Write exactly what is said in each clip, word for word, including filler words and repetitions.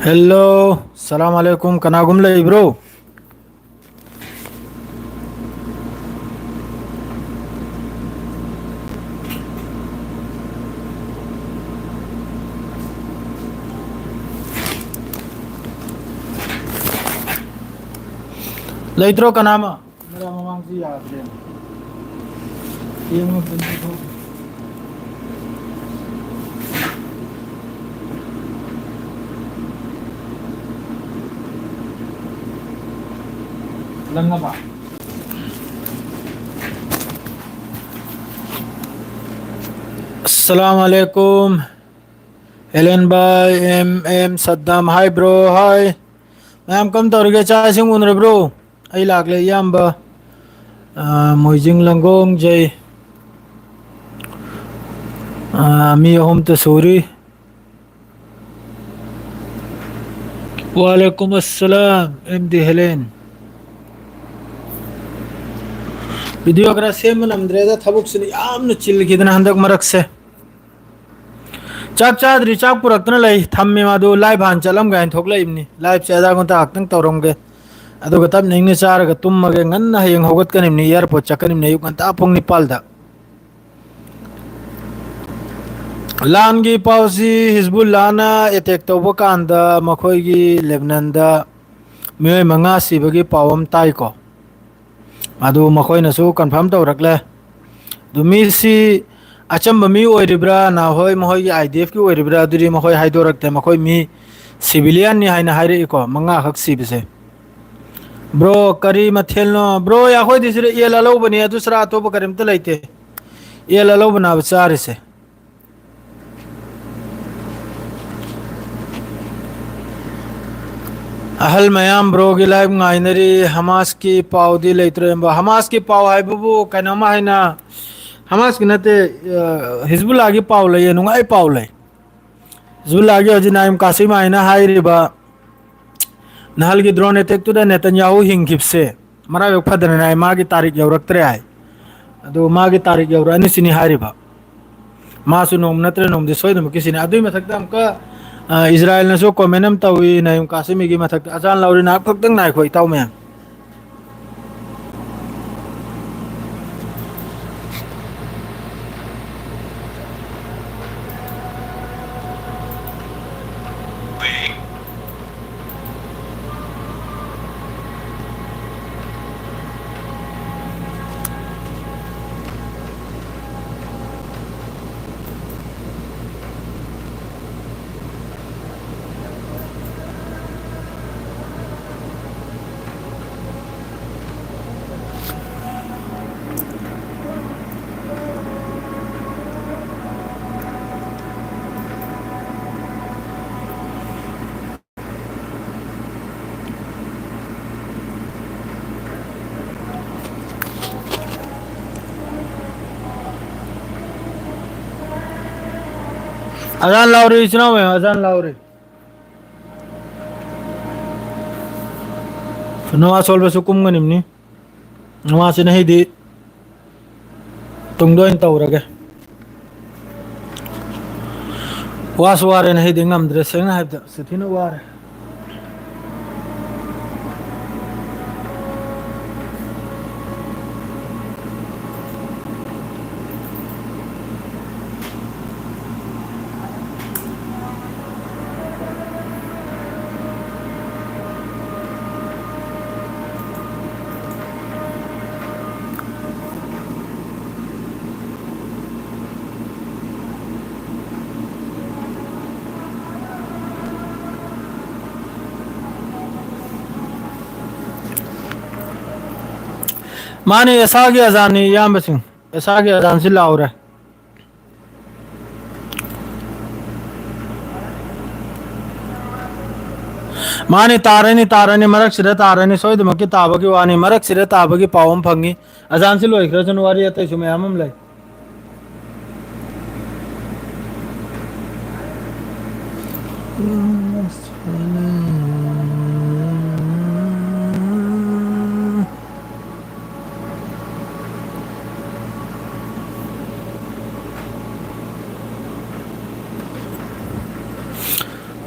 Hello, ꯁꯂꯥꯝ ꯑꯂꯩꯀꯨꯝ꯫ ꯀꯅꯥꯒꯨꯝ ꯂꯩꯕ꯭ꯔꯣ? ꯂꯩꯇ꯭ꯔꯣ ꯀꯅꯥꯃ? Camera ꯃꯃꯥꯡꯁꯤ ꯌꯥꯗ꯭ꯔꯦꯅꯦ꯫ ꯌꯦꯡꯉꯣ, ꯄꯨꯟꯁꯤ ꯊꯣꯛ-, ꯂꯪꯉꯕ? ꯑꯁꯂꯥꯝ ꯑꯂꯩꯀꯨꯝ꯫ ꯑꯦꯂꯦꯟ ꯚꯥꯏ, ꯑꯦꯝ ꯑꯦꯝ ꯁꯗꯥꯝ, ꯍꯥꯏ ꯕ꯭ꯔꯣ, ꯍꯥꯏ꯫ ꯃꯌꯥꯝ ꯀꯝ ꯇꯧꯔꯤꯒꯦ? ꯆꯥꯛ ꯏꯁꯤꯡ ꯎꯅꯔꯕ꯭ꯔꯣ? ꯑꯩ ꯂꯥꯛꯂꯦ ꯏꯌꯥꯝꯕ꯫ ꯑ, ꯃꯣꯏꯖꯤꯡ ꯂꯪꯒꯣꯡꯖꯩ꯫ ꯑ, ꯃꯤ ꯑꯍꯨꯝꯇ ꯁꯨꯔꯤ꯫ ꯋꯥꯂꯦꯀꯨꯝ ꯑꯁꯂꯥꯝ, ꯑꯦꯝ ꯗꯤ ꯍꯦꯂꯦꯟ꯫ ꯚꯤꯗꯤꯑꯣ ꯈꯔ ꯁꯦꯝꯕ ꯅꯝꯗ꯭ꯔꯦꯗ, ꯊꯕꯛꯁꯤꯅ ꯌꯥꯝꯅ ꯆꯤꯜꯈꯤꯗꯅ ꯍꯟꯗꯛ ꯃꯔꯛꯁꯦ꯫ ꯆꯥꯛ ꯆꯥꯗ꯭ꯔꯤ, ꯆꯥꯛ ꯄꯨꯔꯛꯇꯅ ꯂꯩ꯫ ꯊꯝꯃꯦ ꯃꯥꯗꯨ, ꯂꯥꯏꯚ ꯍꯥꯟꯅ ꯆꯠꯂꯝꯒꯦ ꯍꯥꯏꯅ ꯊꯣꯛꯂꯛꯏꯕꯅꯤ꯫ ꯂꯥꯏꯚꯁꯦ ꯑꯙꯥ ꯘꯟꯇꯥ ꯈꯛꯇꯪ ꯇꯧꯔꯝꯒꯦ, ꯑꯗꯨꯒ ꯇꯞꯅ ꯏꯪꯅ ꯆꯥꯔꯒ ꯇꯨꯝꯃꯒꯦ꯫ ꯉꯟꯅ ꯍꯌꯦꯡ ꯍꯧꯒꯠꯀꯅꯤꯕꯅꯤ, ꯑꯦꯌꯥꯔꯄꯣꯔꯠ ꯆꯠꯀꯅꯤꯕꯅꯤ ꯑꯌꯨꯛ ꯉꯟꯇꯥ ꯄꯨꯡ ꯅꯤꯄꯥꯜꯗ꯫ ꯂꯥꯟꯒꯤ ꯄꯥꯎꯁꯤ ꯍꯤꯖꯕꯨꯜꯂꯥꯅ ꯑꯦꯇꯦꯛ ꯇꯧꯕ ꯀꯥꯟꯗ ꯃꯈꯣꯏꯒꯤ ꯂꯦꯕꯅꯟꯗ ꯃꯤꯑꯣꯏ ꯃꯉꯥ ꯁꯤꯕꯒꯤ ꯄꯥꯎ ꯑꯃ ꯇꯥꯏꯀꯣ꯫ ꯑꯗꯨ ꯃꯈꯣꯏꯅꯁꯨ ꯀꯟꯐꯥꯔꯝ ꯇꯧꯔꯛꯂꯦ꯫ ꯑꯗꯨ ꯃꯤꯁꯤ ꯑꯆꯝꯕ ꯃꯤ ꯑꯣꯏꯔꯤꯕ꯭ꯔꯥ, ꯅꯍꯣꯏ ꯃꯈꯣꯏꯒꯤ ꯑꯥꯏ ꯗꯤ ꯑꯦꯐꯀꯤ ꯑꯣꯏꯔꯤꯕ꯭ꯔꯥ, ꯑꯗꯨꯗꯤ ꯃꯈꯣꯏ ꯍꯥꯏꯗꯣꯔꯛꯇꯦ꯫ ꯃꯈꯣꯏ ꯃꯤ ꯁꯤꯚꯤꯂꯤꯌꯟꯅꯤ ꯍꯥꯏꯅ ꯍꯥꯏꯔꯛꯏꯀꯣ, ꯃꯉꯥꯈꯛ ꯁꯤꯕꯁꯦ꯫ ꯕ꯭ꯔꯣ, ꯀꯔꯤ ꯃꯊꯦꯜꯅꯣ? ꯕ꯭ꯔꯣ, ꯑꯩꯈꯣꯏꯗꯤ ꯁꯤꯗ ꯌꯦꯟ ꯑꯂꯧꯕꯅꯤ, ꯑꯗꯨ ꯁꯔꯥ ꯑꯇꯣꯞꯄ ꯀꯔꯤꯝꯇ ꯂꯩꯇꯦ꯫ ꯌꯦꯟ ꯑꯂꯧꯕꯅꯦꯕ ꯆꯥꯔꯤꯁꯦ꯫ ꯑꯍꯜ ꯃꯌꯥꯝ ꯕ꯭ꯔꯣꯒꯤ ꯂꯥꯏꯚ ꯉꯥꯏꯅꯔꯤ꯫ ꯍꯃꯥꯁꯀꯤ ꯄꯥꯎꯗꯤ ꯂꯩꯇ꯭ꯔꯦ, ꯏꯌꯥꯝꯕ? ꯍꯃꯥꯁꯀꯤ ꯄꯥꯎ ꯍꯥꯏꯕꯕꯨ ꯀꯩꯅꯣꯝꯃ ꯍꯥꯏꯅ, ꯍꯃꯥꯁꯀꯤ ꯅꯠꯇꯦ, ꯑ, ꯍꯤꯖꯕꯨꯜꯂꯥꯒꯤ ꯄꯥꯎ ꯂꯩꯌꯦ, ꯅꯨꯡꯉꯥꯏ ꯄꯥꯎ ꯂꯩ꯫ ꯍꯤꯖꯕꯨꯜꯂꯥꯒꯤ ꯍꯧꯖꯤꯛ ꯅꯥꯏꯝ ꯀꯥꯁꯤꯝ ꯍꯥꯏꯅ ꯍꯥꯏꯔꯤꯕ ꯅꯍꯥꯜꯒꯤ ꯗ꯭ꯔꯣꯟ ꯑꯦꯇꯦꯛꯇꯨꯗ ꯅꯦꯇꯟꯌꯥꯍꯨ ꯍꯤꯡꯈꯤꯕꯁꯦ ꯃꯔꯥꯏꯕꯛ ꯐꯗꯅ ꯍꯥꯏ, ꯃꯥꯒꯤ ꯇꯥꯔꯤꯛ ꯌꯧꯔꯛꯇ꯭ꯔꯦ ꯍꯥꯏ꯫ ꯑꯗꯨ ꯃꯥꯒꯤ ꯇꯥꯔꯤꯛ ꯌꯧꯔꯛꯑꯅꯤ ꯁꯤꯅꯤ ꯍꯥꯏꯔꯤꯕ꯫ ꯃꯥꯁꯨ ꯅꯣꯡꯃ ꯅꯠꯇ꯭ꯔ ꯅꯣꯡꯃꯗꯤ ꯁꯣꯏꯗꯅꯃꯛꯀꯤ ꯁꯤꯅꯤ꯫ ꯑꯗꯨꯒꯤ ꯃꯊꯛꯇ ꯑꯃꯨꯛꯀ ꯑ, ꯏꯖꯔꯥꯏꯜꯅꯁꯨ comment ꯑꯃ ꯇꯧꯏ ꯅꯌꯤꯝ ꯀꯥꯁꯤꯃꯤꯒꯤ ꯃꯊꯛꯇ꯫ ꯑꯖꯥꯟ ꯂꯥꯎꯔꯤ, ꯅꯥꯏꯍꯥꯛ ꯈꯛꯇꯪ ꯉꯥꯏꯈꯣ, ꯏꯇꯥꯎ ꯃꯌꯥꯝ꯫ ꯑꯖꯥꯟ ꯂꯥꯎꯔꯤ, ꯏꯆꯤꯟ ꯏꯅꯥꯎ ꯃꯌꯥꯝ, ꯑꯖꯥꯟ ꯂꯥꯎꯔꯤ꯫ ꯅꯃꯥꯖ ꯁꯣꯜꯕꯁꯨ ꯀꯨꯝꯒꯅꯤꯝꯅꯤ꯫ ꯅꯃꯥꯖꯁꯤ ꯅꯍꯩꯗꯤ ꯇꯨꯡꯗ ꯑꯣꯏꯅ ꯇꯧꯔꯒꯦ꯫ ꯋꯥꯁꯨ ꯋꯥꯔꯦꯅꯦ, ꯑꯩꯗꯤ ꯉꯝꯗ꯭ꯔꯦ, ꯁꯦꯡꯅ ꯍꯥꯏꯕꯗ ꯁꯥꯊꯤꯅ ꯋꯥꯔꯦ꯫ ꯃꯥꯅꯤ, ꯑꯦꯁꯥꯒꯤ ꯑꯖꯥꯟꯅꯤ, ꯏꯌꯥꯝꯕꯁꯤꯡ꯫ ꯑꯦꯁꯥꯒꯤ ꯑꯖꯥꯟꯁꯤ ꯂꯥꯎꯔꯦ꯫ ꯃꯥꯅꯤ, ꯇꯥꯔꯅꯤ, ꯇꯥꯔꯅꯤ, ꯃꯔꯛꯁꯤꯗ ꯇꯥꯔꯅꯤ, ꯁꯣꯏꯗꯃꯛꯀꯤ ꯇꯥꯕꯒꯤ ꯋꯥꯅꯤ, ꯃꯔꯛꯁꯤꯗ ꯇꯥꯕꯒꯤ ꯄꯥꯎ ꯑꯃ ꯐꯪꯉꯤ꯫ ꯑꯖꯥꯟꯁꯤ ꯂꯣꯏꯈ꯭ꯔꯁꯅꯨ, ꯋꯥꯔꯤ ꯑꯇꯩꯁꯨ ꯃꯌꯥꯝ ꯑꯃ ꯂꯩ꯫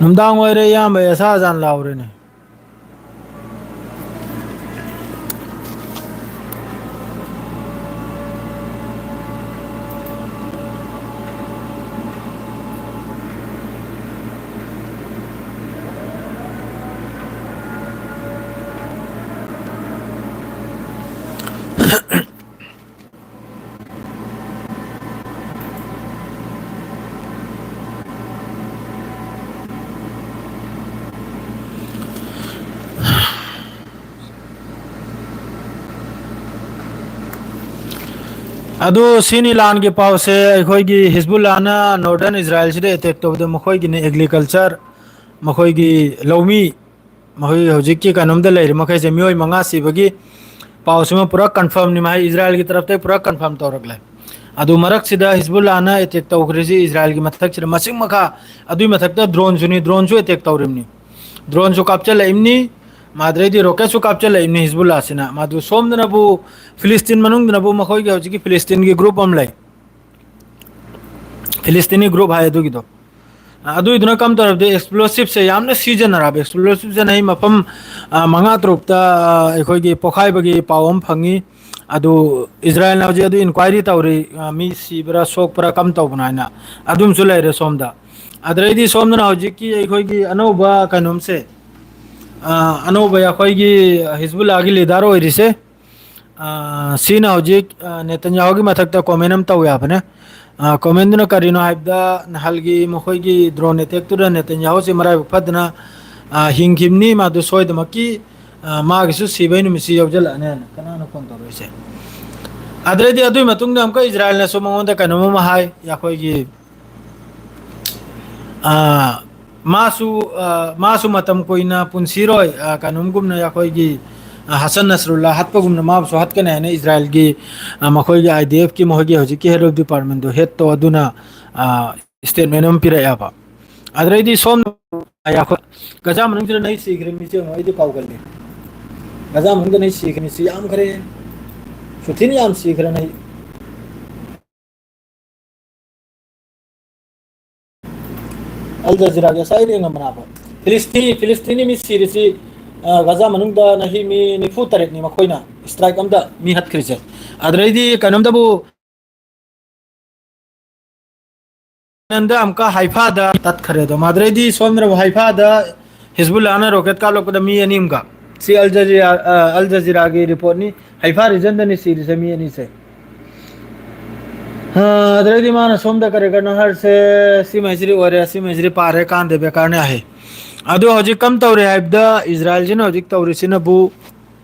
ꯅꯨꯡꯗꯥꯡ ꯑꯣꯏꯔꯦ ꯏꯌꯥꯝꯕ, ꯑꯦꯁꯥ ꯑꯖꯥꯟ ꯂꯥꯎꯔꯦꯅꯦ꯫ ꯑꯗꯨ ꯁꯤꯅꯤ ꯂꯥꯟꯒꯤ ꯄꯥꯎꯁꯦ꯫ ꯑꯩꯈꯣꯏꯒꯤ ꯍꯤꯖꯕꯨꯜꯂꯥꯅ ꯅꯣꯔꯗꯔꯟ ꯏꯖꯔꯥꯏꯜꯁꯤꯗ ꯑꯦꯇꯦꯛ ꯇꯧꯕꯗ ꯃꯈꯣꯏꯒꯤꯅꯤ ꯑꯦꯒ꯭ꯔꯤꯀꯜꯆꯔ, ꯃꯈꯣꯏꯒꯤ ꯂꯧꯃꯤ, ꯃꯈꯣꯏ ꯍꯧꯖꯤꯛꯀꯤ ꯀꯩꯅꯣꯝꯗ ꯂꯩꯔꯤ ꯃꯈꯩꯁꯦ ꯃꯤꯑꯣꯏ ꯃꯉꯥ ꯁꯤꯕꯒꯤ ꯄꯥꯎꯁꯤꯃ ꯄꯨꯔꯥ ꯀꯟꯐꯥꯔꯝꯅꯤ, ꯃꯍꯥꯏ ꯏꯖꯔꯥꯏꯜꯒꯤ ꯇꯔꯞꯇꯒꯤ ꯄꯨꯔꯥ ꯀꯟꯐꯥꯔꯝ ꯇꯧꯔꯛꯂꯦ꯫ ꯑꯗꯨ ꯃꯔꯛꯁꯤꯗ ꯍꯤꯖꯕꯨꯜꯂꯥꯅ ꯑꯦꯇꯦꯛ ꯇꯧꯈ꯭ꯔꯤꯁꯤ ꯏꯖꯔꯥꯏꯜꯒꯤ ꯃꯊꯛꯁꯤꯗ, ꯃꯁꯤꯡ ꯃꯈꯥ, ꯑꯗꯨꯏ ꯃꯊꯛꯇ ꯗ꯭ꯔꯣꯟꯁꯨꯅꯤ, ꯗ꯭ꯔꯣꯟꯁꯨ ꯑꯦꯇꯦꯛ ꯇꯧꯔꯤꯕꯅꯤ, ꯗ꯭ꯔꯣꯟꯁꯨ ꯀꯥꯞꯆꯜꯂꯛꯏꯕꯅꯤ, ꯃꯥꯗ꯭ꯔꯩꯗꯤ ꯔꯣꯀꯦꯠꯁꯨ ꯀꯥꯞꯆꯜꯂꯛꯏꯕꯅꯤ ꯍꯤꯖꯕꯨꯜꯂꯥꯁꯤꯅ꯫ ꯃꯗꯨ ꯁꯣꯝꯗꯅꯕꯨ ꯐꯤꯂꯤꯁꯇꯤꯟ ꯃꯅꯨꯡꯗꯅꯕꯨ ꯃꯈꯣꯏꯒꯤ ꯍꯧꯖꯤꯛꯀꯤ ꯐꯤꯂꯤꯁꯇꯤꯟꯒꯤ ꯒ꯭ꯔꯨꯞ ꯑꯃ ꯂꯩ, ꯐꯤꯂꯤꯁꯇꯤꯅꯤ ꯒ꯭ꯔꯨꯞ ꯍꯥꯏ ꯑꯗꯨꯒꯤꯗꯣ꯫ ꯑꯗꯨꯏꯗꯨꯅ ꯀꯝ ꯇꯧꯔꯕꯗꯤ ꯑꯦꯛꯁꯄ꯭ꯂꯣꯁꯤꯞꯁꯦ ꯌꯥꯝꯅ ꯁꯤꯖꯤꯟꯅꯔꯕ, ꯑꯦꯛꯁꯄ꯭ꯂꯣꯁꯤꯞꯁꯤꯅ ꯑꯩ ꯃꯐꯝ, ꯑ, ꯃꯉꯥ ꯇꯔꯨꯛꯇ, ꯑ, ꯑꯩꯈꯣꯏꯒꯤ ꯄꯣꯈꯥꯏꯕꯒꯤ ꯄꯥꯎ ꯑꯃ ꯐꯪꯉꯤ꯫ ꯑꯗꯨ ꯏꯖꯔꯥꯌꯦꯜꯅ ꯍꯧꯖꯤꯛ ꯑꯗꯨ ꯏꯟꯀ꯭ꯋꯥꯏꯔꯤ ꯇꯧꯔꯤ, ꯑ, ꯃꯤ ꯁꯤꯕ꯭ꯔꯥ ꯁꯣꯛꯄ꯭ꯔꯥ ꯀꯝ ꯇꯧꯕꯅꯣ ꯍꯥꯏꯅ꯫ ꯑꯗꯨꯝꯁꯨ ꯂꯩꯔꯦ ꯁꯣꯝꯗ꯫ ꯑꯗꯨꯗꯩꯗꯤ ꯁꯣꯝꯗꯅ ꯍꯧꯖꯤꯛꯀꯤ ꯑꯩꯈꯣꯏꯒꯤ ꯑꯅꯧꯕ ꯀꯩꯅꯣꯝꯁꯦ, ꯑ, ꯑꯅꯧꯕ ꯑꯩꯈꯣꯏꯒꯤ ꯍꯤꯖꯕꯨꯜꯂꯥꯒꯤ ꯂꯤꯗꯔ ꯑꯣꯏꯔꯤꯁꯦ, ꯑ, ꯁꯤꯅ ꯍꯧꯖꯤꯛ, ꯑ, ꯅꯦꯇꯟꯌꯥꯍꯨꯒꯤ ꯃꯊꯛꯇ ꯀꯣꯃꯦꯟ ꯑꯃ ꯇꯧ ꯌꯥꯕꯅꯦ꯫ ꯑ, ꯀꯣꯃꯦꯟꯗꯨꯅ ꯀꯔꯤꯅꯣ ꯍꯥꯏꯕꯗ, ꯅꯍꯥꯟꯒꯤ ꯃꯈꯣꯏꯒꯤ ꯗ꯭ꯔꯣꯟ ꯑꯦꯇꯦꯛꯇꯨꯗ ꯅꯦꯇꯟꯌꯥꯍꯨꯁꯤ ꯃꯔꯥꯏꯕꯛ ꯐꯗꯅ, ꯑ, ꯍꯤꯡꯈꯤꯕꯅꯤ꯫ ꯃꯥꯗꯨ ꯁꯣꯏꯗꯃꯛꯀꯤ, ꯑ, ꯃꯥꯒꯤꯁꯨ ꯁꯤꯕꯩ ꯅꯨꯃꯤꯠꯁꯤ ꯌꯧꯁꯤꯜꯂꯛꯑꯅꯦꯅ꯫ ꯀꯅꯥꯅꯣ ꯐꯣꯟ ꯇꯧꯔꯛꯏꯁꯦ? ꯑꯗꯨꯗꯩꯗꯤ ꯑꯗꯨꯒꯤ ꯃꯇꯨꯡꯗ ꯑꯃꯨꯛꯀ ꯏꯖꯔꯥꯌꯦꯜꯅꯁꯨ ꯃꯉꯣꯟꯗ ꯀꯩꯅꯣꯝ ꯑꯃ ꯍꯥꯏ, ꯑꯩꯈꯣꯏꯒꯤ ꯑ, ꯃꯥꯁꯨ, ꯑ, ꯃꯥꯁꯨ ꯃꯇꯝ ꯀꯨꯏꯅ ꯄꯨꯟꯁꯤꯔꯣꯏ, ꯑ, ꯀꯩꯅꯣꯝꯒꯨꯝꯅ ꯑꯩꯈꯣꯏꯒꯤ, ꯑ, ꯍꯁꯟ ꯅꯁꯔꯨꯜꯂꯥ ꯍꯠꯄꯒꯨꯝꯅ ꯃꯥꯕꯨꯁꯨ ꯍꯠꯀꯅꯤ ꯍꯥꯏꯅ ꯏꯖꯔꯥꯌꯦꯜꯒꯤ, ꯑ, ꯃꯈꯣꯏꯒꯤ IDFꯀꯤ ꯃꯈꯣꯏꯒꯤ ꯍꯧꯖꯤꯛꯀꯤ head of departmentꯗꯣ, headꯇꯣ ꯑꯗꯨꯅ, ꯑ, statement ꯑꯃ ꯄꯤꯔꯛꯑꯦꯕ꯫ ꯑꯗꯨꯗꯩꯗꯤ ꯁꯣꯝ ꯒꯖꯥ ꯃꯅꯨꯡꯁꯤꯗ ꯅꯩ ꯁꯤꯈ꯭ꯔꯦ ꯃꯤꯁꯦ ꯌꯦꯡꯉꯣ, ꯑꯩꯗꯤ ꯀꯥꯎꯒꯜꯂꯤ꯫ ꯒꯖꯥ ꯃꯅꯨꯡꯗ ꯅꯩ ꯁꯤꯈ꯭ꯔꯦ ꯃꯤꯁꯤ ꯌꯥꯝꯈ꯭ꯔꯦ꯫ ꯁꯨꯊꯤꯅ ꯌꯥꯝ ꯁꯤꯈ꯭ꯔꯦ ꯅꯩ꯫ ꯑꯜ ꯖꯖꯤꯔꯥꯒꯤ ꯉꯁꯥꯏ ꯑꯩꯅ ꯌꯦꯡꯉꯝꯕꯅꯦꯕ꯫ ꯐꯤꯂꯤꯁꯇꯤꯅꯤ, ꯐꯤꯂꯤꯁꯇꯤꯅꯤ ꯃꯤ ꯁꯤꯔꯤꯁꯤ, ꯑ, ꯒꯥꯖꯥ ꯃꯅꯨꯡꯗ ꯅꯍꯤ ꯃꯤ ꯅꯤꯐꯨ ꯇꯔꯦꯠꯅꯤ ꯃꯈꯣꯏꯅ strike ꯑꯝꯗ ꯃꯤ ꯍꯥꯠꯈ꯭ꯔꯤꯁꯦ꯫ ꯑꯗꯨꯗꯩꯗꯤ ꯀꯩꯅꯣꯝꯗꯕꯨ ꯅꯟꯗ ꯑꯃꯨꯛꯀ ꯍꯥꯏꯐꯥꯗ ꯇꯠꯈ꯭ꯔꯦ ꯑꯗꯣ꯫ ꯃꯥꯗ꯭ꯔꯩꯗꯤ ꯁꯣꯝꯗꯅꯕꯨ ꯍꯥꯏꯐꯥꯗ ꯍꯤꯖꯕꯨꯜꯂꯥꯅ rocket ꯀꯥꯞꯂꯛꯄꯗ ꯃꯤ ꯑꯅꯤ ꯑꯃꯒ꯫ ꯁꯤ ꯑꯜ ꯖꯖꯤꯔꯥ, ꯑ, ꯑꯜ ꯖꯖꯤꯔꯥꯒꯤ reportꯅꯤ꯫ ꯍꯥꯏꯐꯥ regionꯗꯅꯤ ꯁꯤꯔꯤꯁꯦ ꯃꯤ ꯑꯅꯤꯁꯦ꯫ ꯑ, ꯑꯗꯨꯗꯩꯗꯤ ꯃꯥꯅ ꯁꯣꯝꯗ ꯀꯔꯤ ꯀꯔꯤꯅꯣ ꯍꯥꯏꯔꯤꯁꯦ, ꯁꯤꯃꯩꯁꯤꯗꯤ ꯑꯣꯏꯔꯦ, ꯁꯤꯃꯩꯁꯤꯗꯤ ꯄꯥꯔꯦ, ꯀꯥꯟꯗꯦ, ꯕꯦꯀꯥꯔꯅꯦ ꯍꯥꯏ꯫ ꯑꯗꯣ ꯍꯧꯖꯤꯛ ꯀꯝ ꯇꯧꯔꯦ ꯍꯥꯏꯕꯗ, ꯏꯖꯔꯥꯏꯜꯁꯤꯅ ꯍꯧꯖꯤꯛ ꯇꯧꯔꯤꯁꯤꯅꯕꯨ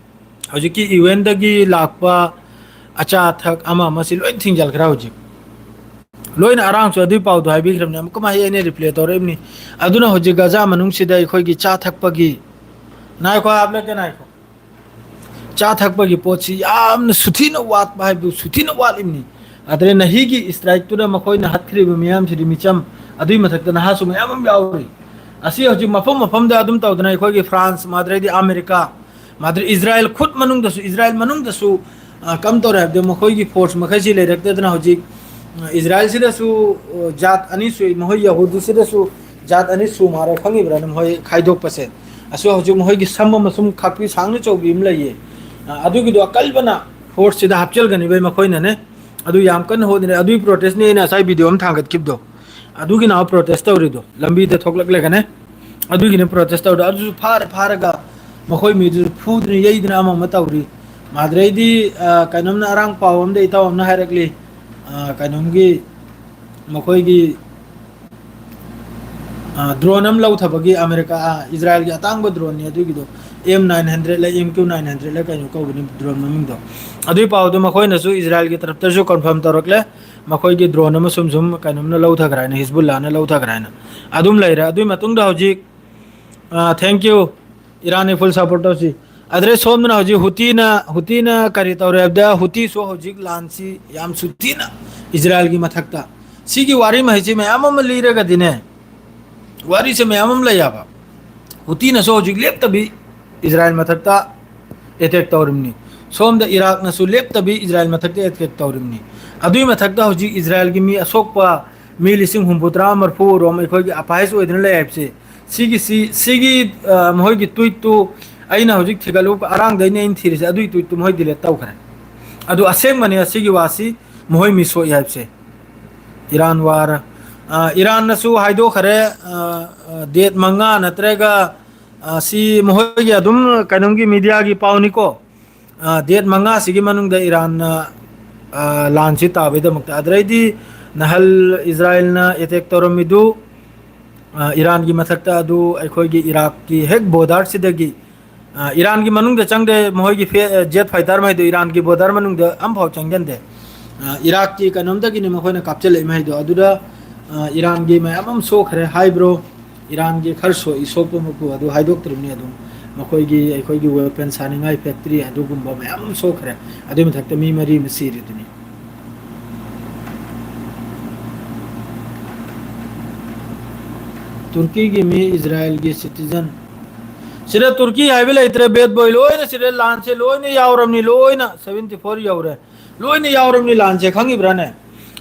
ꯍꯧꯖꯤꯛꯀꯤ UNꯗꯒꯤ ꯂꯥꯛꯄ ꯑꯆꯥ ꯑꯊꯛ ꯑꯃ ꯑꯃꯁꯤ ꯂꯣꯏ ꯊꯤꯡꯖꯤꯜꯈ꯭ꯔꯦ ꯍꯧꯖꯤꯛ꯫ ꯂꯣꯏꯅ ꯑꯔꯥꯡꯁꯨ ꯑꯗꯨꯒꯤ ꯄꯥꯎꯗꯣ ꯍꯥꯏꯕꯤꯈ꯭ꯔꯕꯅꯤ, ꯑꯃꯨꯛꯀ ꯃꯍꯩ ꯑꯩꯅ replay ꯇꯧꯔꯛꯏꯕꯅꯤ꯫ ꯑꯗꯨꯅ ꯍꯧꯖꯤꯛ ꯒꯖꯥ ꯃꯅꯨꯡꯁꯤꯗ ꯑꯩꯈꯣꯏꯒꯤ ꯆꯥ ꯊꯛꯄꯒꯤ, ꯉꯥꯏꯈꯣ, ꯍꯥꯞꯂꯛꯀꯦ, ꯉꯥꯏꯈꯣ꯫ ꯆꯥ ꯊꯛꯄꯒꯤ ꯄꯣꯠꯁꯤ ꯌꯥꯝꯅ ꯁꯨꯊꯤꯅ ꯋꯥꯠꯄ ꯍꯥꯏꯕꯗꯨ ꯁꯨꯊꯤꯅ ꯋꯥꯠꯂꯤꯕꯅꯤ꯫ ꯑꯗꯨꯅ ꯅꯍꯤꯒꯤ strikeꯇꯨꯅ ꯃꯈꯣꯏꯅ ꯍꯥꯠꯈ꯭ꯔꯤꯕ ꯃꯤꯌꯥꯝꯁꯤꯗꯤ ꯃꯤꯆꯝ, ꯑꯗꯨꯒꯤ ꯃꯊꯛꯇ ꯅꯍꯥꯁꯨ ꯃꯌꯥꯝ ꯑꯃ ꯌꯥꯎꯔꯤ꯫ ꯑꯁꯤ ꯍꯧꯖꯤꯛ ꯃꯐꯝ ꯃꯐꯝꯗ ꯑꯗꯨꯝ ꯇꯧꯗꯅ ꯑꯩꯈꯣꯏꯒꯤ ꯐ꯭ꯔꯥꯟꯁ, ꯃꯥꯗ꯭ꯔꯩꯗꯤ ꯑꯃꯦꯔꯤꯀꯥ, ꯃꯥꯗ꯭ꯔꯩ ꯏꯖꯔꯥꯏꯜ ꯈꯨꯠ ꯃꯅꯨꯡꯗꯁꯨ, ꯏꯖꯔꯥꯏꯜ ꯃꯅꯨꯡꯗꯁꯨ, ꯑ, ꯀꯝ ꯇꯧꯔꯦ ꯍꯥꯏꯕꯗꯤ ꯃꯈꯣꯏꯒꯤ force ꯃꯈꯩꯁꯤ ꯂꯩꯔꯛꯇꯗꯅ ꯍꯧꯖꯤꯛ, ꯑ, ꯏꯖꯔꯥꯏꯜꯁꯤꯗꯁꯨ, ꯑ, ꯖꯥꯠ ꯑꯅꯤ ꯁꯨꯏ, ꯃꯈꯣꯏ ꯌꯍꯨꯗꯤꯁꯤꯗꯁꯨ ꯖꯥꯠ ꯑꯅꯤ ꯁꯨ ꯃꯥꯜꯂꯦ, ꯈꯪꯉꯤꯕ꯭ꯔꯥ? ꯑꯗꯨꯝ ꯃꯈꯣꯏ ꯈꯥꯏꯗꯣꯛꯄꯁꯦ꯫ ꯑꯁꯤ ꯍꯧꯖꯤꯛ ꯃꯈꯣꯏꯒꯤ ꯁꯝ ꯑꯃꯁꯨꯡ ꯈꯥꯛꯄꯤ ꯁꯥꯡꯅ ꯆꯧꯕꯤ ꯑꯃ ꯂꯩꯌꯦ꯫ ꯑ, ꯑꯗꯨꯒꯤꯗꯣ ꯑꯀꯜꯕꯅ forceꯁꯤꯗ ꯍꯥꯞꯆꯤꯟꯒꯅꯤꯕ ꯃꯈꯣꯏꯅꯅꯦ꯫ ꯑꯗꯨ ꯌꯥꯝ ꯀꯟꯅ ꯍꯣꯠꯅꯔꯦ꯫ ꯑꯗꯨꯒꯤ protestꯅꯤ ꯑꯩꯅ ꯉꯁꯥꯏ video ꯑꯃ ꯊꯥꯡꯒꯠꯈꯤꯕꯗꯣ꯫ ꯑꯗꯨꯒꯤ ꯅꯍꯥꯟ protest ꯇꯧꯔꯤꯗꯣ꯫ ꯂꯝꯕꯤꯗ ꯊꯣꯛꯂꯛꯂꯒꯅꯦ꯫ ꯑꯗꯨꯒꯤꯅꯦ protest ꯇꯧꯔꯤꯗꯣ꯫ ꯑꯗꯨꯁꯨ ꯐꯥꯔ ꯐꯥꯔꯒ ꯃꯈꯣꯏ ꯃꯤꯗꯨꯁꯨ ꯐꯨꯗꯅ ꯌꯩꯗꯅ ꯑꯃ ꯑꯃ ꯇꯧꯔꯤ꯫ ꯃꯥꯗ꯭ꯔꯩꯗꯤ, ꯑ, ꯀꯩꯅꯣꯝꯅ ꯑꯔꯥꯡ ꯄꯥꯎ ꯑꯝꯗ ꯏꯇꯥꯎ ꯑꯃꯅ ꯍꯥꯏꯔꯛꯂꯤ꯫ ꯑ, ꯀꯩꯅꯣꯝꯒꯤ ꯃꯈꯣꯏꯒꯤ ꯑ, drone ꯑꯃ ꯂꯧꯊꯕꯒꯤ ꯑꯃꯦꯔꯤꯀꯥ, ꯑ, ꯏꯖꯔꯥꯏꯜꯒꯤ ꯑꯇꯥꯡꯕ droneꯅꯤ ꯑꯗꯨꯒꯤꯗꯣ꯫ M nine hundred ꯂ, M Q nine hundred ꯂ ꯀꯩꯅꯣ ꯀꯧꯕꯅꯤ drone ꯃꯃꯤꯡꯗꯣ꯫ ꯑꯗꯨꯒꯤ ꯄꯥꯎꯗꯣ ꯃꯈꯣꯏꯅꯁꯨ ꯏꯖꯔꯥꯏꯜꯒꯤ ꯇꯔꯞꯇꯁꯨ confirm ꯇꯧꯔꯛꯂꯦ꯫ ꯃꯈꯣꯏꯒꯤ drone ꯑꯃ ꯁꯨꯝ ꯁꯨꯝ ꯀꯩꯅꯣꯝꯅ ꯂꯧꯊꯈ꯭ꯔꯦ ꯍꯥꯏꯅ, ꯍꯤꯖꯕꯨꯜꯂꯥꯅ ꯂꯧꯊꯈ꯭ꯔꯦ ꯍꯥꯏꯅ ꯑꯗꯨꯝ ꯂꯩꯔꯦ꯫ ꯑꯗꯨꯒꯤ ꯃꯇꯨꯡꯗ ꯍꯧꯖꯤꯛ, ꯑ, thank you꯫ ꯏꯔꯥꯟꯅꯤ full support ꯇꯧꯁꯤ꯫ ꯑꯗꯨꯗꯩ ꯁꯣꯝꯗꯅ ꯍꯧꯖꯤꯛ ꯍꯨꯇꯤꯅ, ꯍꯨꯇꯤꯅ ꯀꯔꯤ ꯇꯧꯔꯦ ꯍꯥꯏꯕꯗ, ꯍꯨꯇꯤꯁꯨ ꯍꯧꯖꯤꯛ ꯂꯥꯟꯁꯤ ꯌꯥꯝ ꯁꯨꯇꯤꯅ ꯏꯖꯔꯥꯏꯜꯒꯤ ꯃꯊꯛꯇ꯫ ꯁꯤꯒꯤ ꯋꯥꯔꯤ ꯃꯍꯩꯁꯤ ꯃꯌꯥꯝ ꯑꯃ ꯂꯤꯔꯒꯗꯤꯅꯦ, ꯋꯥꯔꯤꯁꯦ ꯃꯌꯥꯝ ꯑꯃ ꯂꯩ ꯍꯥꯏꯕ꯫ ꯍꯨꯇꯤꯅꯁꯨ ꯍꯧꯖꯤꯛ ꯂꯦꯞꯇꯕꯤ ꯏꯖꯔꯥꯏꯜ ꯃꯊꯛꯇ attack ꯇꯧꯔꯤꯕꯅꯤ꯫ ꯁꯣꯝꯗ ꯏꯔꯥꯛꯅꯁꯨ ꯂꯦꯞꯇꯕꯤ ꯏꯖꯔꯥꯏꯜ ꯃꯊꯛꯇ attack ꯇꯧꯔꯤꯕꯅꯤ꯫ ꯑꯗꯨꯒꯤ ꯃꯊꯛꯇ ꯍꯧꯖꯤꯛ ꯏꯖꯔꯥꯏꯜꯒꯤ ꯃꯤ ꯑꯁꯣꯛꯄ ꯃꯤ ꯂꯤꯁꯤꯡ ꯍꯨꯝꯐꯨꯇꯔꯥ ꯃꯔꯤꯐꯨ ꯔꯣꯝ ꯑꯩꯈꯣꯏꯒꯤ ꯑꯄꯥꯏꯁ ꯑꯣꯏꯗꯨꯅ ꯂꯩ ꯍꯥꯏꯕꯁꯦ, ꯁꯤꯒꯤꯁꯤ, ꯁꯤꯒꯤ, ꯑ, ꯃꯈꯣꯏꯒꯤ ꯇ꯭ꯋꯤꯠꯇꯨ ꯑꯩꯅ ꯍꯧꯖꯤꯛ ꯊꯤꯒꯠꯂꯨ, ꯑꯔꯥꯡꯗꯩꯅ ꯑꯩꯅ ꯊꯤꯔꯤꯁꯦ, ꯑꯗꯨꯒꯤ ꯇ꯭ꯋꯤꯠꯇꯨ ꯃꯈꯣꯏ ꯗꯤꯂꯦꯠ ꯇꯧꯈ꯭ꯔꯦ꯫ ꯑꯗꯨ ꯑꯁꯦꯡꯕꯅꯤ, ꯑꯁꯤꯒꯤ ꯋꯥꯁꯤ ꯃꯈꯣꯏ ꯃꯤ ꯁꯣꯛꯏ ꯍꯥꯏꯕꯁꯦ꯫ ꯏꯔꯥꯟ ꯋꯥꯔ, ꯑ, ꯏꯔꯥꯟꯅꯁꯨ ꯍꯥꯏꯗꯣꯛꯈ꯭ꯔꯦ, ꯑ, ꯑ, ꯗꯦꯠ ꯃꯉꯥ ꯅꯠꯇ꯭ꯔꯒ, ꯑ, ꯁꯤ ꯃꯈꯣꯏꯒꯤ ꯑꯗꯨꯝ ꯀꯩꯅꯣꯝꯒꯤ ꯃꯤꯗꯤꯌꯥꯒꯤ ꯄꯥꯎꯅꯤꯀꯣ꯫ ꯑ, ꯗꯦꯠ ꯃꯉꯥꯁꯤꯒꯤ ꯃꯅꯨꯡꯗ ꯏꯔꯥꯟꯅ, ꯑ, ꯂꯥꯟꯁꯤ ꯇꯥꯕꯩꯗꯃꯛꯇ, ꯑꯗꯨꯗꯩꯗꯤ ꯅꯍꯜ ꯏꯖꯔꯥꯏꯜꯅ ꯑꯦꯇꯦꯛ ꯇꯧꯔꯝꯃꯤꯗꯨ, ꯑ, ꯏꯔꯥꯟꯒꯤ ꯃꯊꯛꯇ ꯑꯗꯨ ꯑꯩꯈꯣꯏꯒꯤ ꯏꯔꯥꯛꯀꯤ ꯍꯦꯛ ꯕꯣꯔꯗꯔꯁꯤꯗꯒꯤ, ꯑ, ꯏꯔꯥꯟꯒꯤ ꯃꯅꯨꯡꯗ ꯆꯪꯗꯦ, ꯃꯈꯣꯏꯒꯤ ꯐꯦ-, ꯑ, ꯖꯦꯠ ꯐꯥꯏꯇꯔ ꯃꯈꯩꯗꯨ ꯏꯔꯥꯟꯒꯤ ꯕꯣꯔꯗꯔ ꯃꯅꯨꯡꯗ ꯑꯝꯐꯥꯎ ꯆꯪꯁꯤꯟꯗꯦ꯫ ꯑ, ꯏꯔꯥꯛꯀꯤ ꯀꯩꯅꯣꯝꯗꯒꯤꯅꯤ ꯃꯈꯣꯏꯅ ꯀꯥꯞꯆꯜꯂꯛꯏ ꯃꯈꯩꯗꯣ꯫ ꯑꯗꯨꯗ, ꯑ, ꯏꯔꯥꯟꯒꯤ ꯃꯌꯥꯝ ꯑꯃ ꯁꯣꯛꯈ꯭ꯔꯦ ꯍꯥꯏꯕ꯭ꯔꯣ? ꯏꯔꯥꯟꯒꯤ ꯈꯔ ꯁꯣꯛꯏ, ꯁꯣꯛꯄꯃꯛꯄꯨ ꯑꯗꯨ ꯍꯥꯏꯗꯣꯛꯇ꯭ꯔꯤꯕꯅꯤ꯫ ꯑꯗꯨꯝ ꯃꯈꯣꯏꯒꯤ, ꯑꯩꯈꯣꯏꯒꯤ ꯋꯦꯄꯟ ꯁꯥꯅꯤꯡꯉꯥꯏ ꯐꯦꯛꯇ꯭ꯔꯤ ꯑꯗꯨꯒꯨꯝꯕ ꯃꯌꯥꯝ ꯑꯃ ꯁꯣꯛꯈ꯭ꯔꯦ꯫ ꯑꯗꯨꯒꯤ ꯃꯊꯛꯇ ꯃꯤ ꯃꯔꯤ ꯑꯃ ꯁꯤꯔꯤꯗꯨꯅꯤ꯫ ꯇꯨꯔꯀꯤꯒꯤ ꯃꯤ ꯏꯖꯔꯥꯌꯦꯜꯒꯤ ꯁꯤꯇꯤꯖꯟ꯫ ꯁꯤꯗ ꯇꯨꯔꯀꯤ ꯍꯥꯏꯕ ꯂꯩꯇ꯭ꯔꯦ, ꯕꯦꯠ ꯕꯣꯏ, ꯂꯣꯏꯅ ꯁꯤꯗ ꯂꯥꯟꯁꯦ ꯂꯣꯏꯅ ꯌꯥꯎꯔꯝꯅꯤ, ꯂꯣꯏꯅ ꯁꯚꯦꯟꯇꯤ ꯐꯣꯔ ꯌꯧꯔꯦ, ꯂꯣꯏꯅ ꯌꯥꯎꯔꯝꯅꯤ ꯂꯥꯟꯁꯦ, ꯈꯪꯉꯤꯕ꯭ꯔꯥꯅꯦ?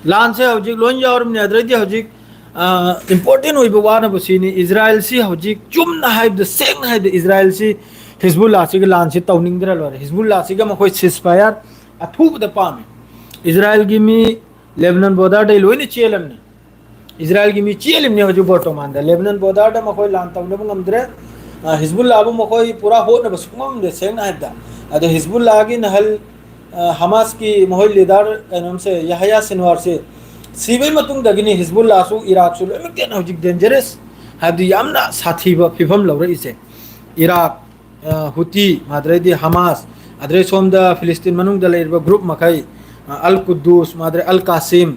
ꯂꯥꯟꯁꯦ ꯍꯧꯖꯤꯛ ꯂꯣꯏ ꯌꯥꯎꯔꯝꯅꯤ꯫ ꯑꯗꯨꯗꯩꯗꯤ ꯍꯧꯖꯤꯛ, ꯑ, ꯏꯝꯄꯣꯔꯇꯦꯟ ꯑꯣꯏꯕ ꯋꯥꯅꯕꯨ ꯁꯤꯅꯤ, ꯏꯖꯔꯥꯌꯦꯜꯁꯤ ꯍꯧꯖꯤꯛ ꯆꯨꯝꯅ ꯍꯥꯏꯕꯗ, ꯁꯦꯡꯅ ꯍꯥꯏꯕꯗ, ꯏꯖꯔꯥꯌꯦꯜꯁꯤ ꯍꯤꯖꯕꯨꯜꯂꯥꯁꯤꯒ ꯂꯥꯟꯁꯤ ꯇꯧꯅꯤꯡꯗ꯭ꯔ ꯂꯣꯏꯔꯦ꯫ ꯍꯤꯖꯕꯨꯜꯂꯥꯁꯤꯒ ꯃꯈꯣꯏ ceasefire ꯑꯊꯨꯕꯗ ꯄꯥꯝꯃꯤ꯫ ꯏꯖꯔꯥꯌꯦꯜꯒꯤ ꯃꯤ ꯂꯦꯕꯅꯟ ꯕꯣꯔꯗꯔꯗꯩ ꯂꯣꯏꯅ ꯆꯦꯜꯂꯝꯅꯤ꯫ ꯏꯖꯔꯥꯌꯦꯜꯒꯤ ꯃꯤ ꯆꯦꯜꯂꯤꯕꯅꯤ ꯍꯧꯖꯤꯛ ꯕꯣꯔꯇꯣꯃꯥꯟꯗ꯫ ꯂꯦꯕꯅꯟ ꯕꯣꯔꯗꯔꯗ ꯃꯈꯣꯏ ꯂꯥꯟ ꯇꯧꯅꯕ ꯉꯝꯗ꯭ꯔꯦ꯫ ꯑ, ꯍꯤꯖꯕꯨꯜꯂꯥꯕꯨ ꯃꯈꯣꯏ ꯄꯨꯔꯥ ꯍꯣꯠꯅꯕ ꯁꯨꯡꯉꯝꯗꯦ, ꯁꯦꯡꯅ ꯍꯥꯏꯕꯗ꯫ ꯑꯗꯣ ꯍꯤꯖꯕꯨꯜꯂꯥꯒꯤ ꯅꯍꯜ, ꯑ, ꯍꯃꯥꯁꯀꯤ ꯃꯈꯣꯏ ꯂꯤꯗꯔ ꯀꯩꯅꯣꯝꯁꯦ, ꯌꯥꯍꯌꯥ ꯁꯤꯟꯋꯥꯔꯁꯦ ꯁꯤꯕꯩ ꯃꯇꯨꯡꯗꯒꯤꯅꯤ ꯍꯤꯖꯕꯨꯜꯂꯥꯁꯨ ꯏꯔꯥꯛꯁꯨ ꯂꯣꯏꯅꯃꯛ ꯍꯧꯖꯤꯛ ꯗꯦꯟꯖꯔꯁ, ꯍꯥꯏꯕꯗꯤ ꯌꯥꯝꯅ ꯁꯥꯊꯤꯕ ꯐꯤꯕꯝ ꯂꯧꯔꯛꯏꯁꯦ꯫ ꯏꯔꯥꯛ, ꯑ, ꯍꯨꯇꯤ, ꯃꯥꯗ꯭ꯔꯩꯗꯤ ꯍꯃꯥꯁ, ꯑꯗ꯭ꯔꯩ ꯁꯣꯝꯗ ꯐꯤꯂꯤꯁꯇꯤꯟ ꯃꯅꯨꯡꯗ ꯂꯩꯔꯤꯕ ꯒ꯭ꯔꯨꯞ ꯃꯈꯩ, ꯑ, ꯑꯜ ꯀꯨꯗꯨꯁ, ꯃꯥꯗ꯭ꯔꯩ ꯑꯜ ꯀꯥꯁꯤꯝ,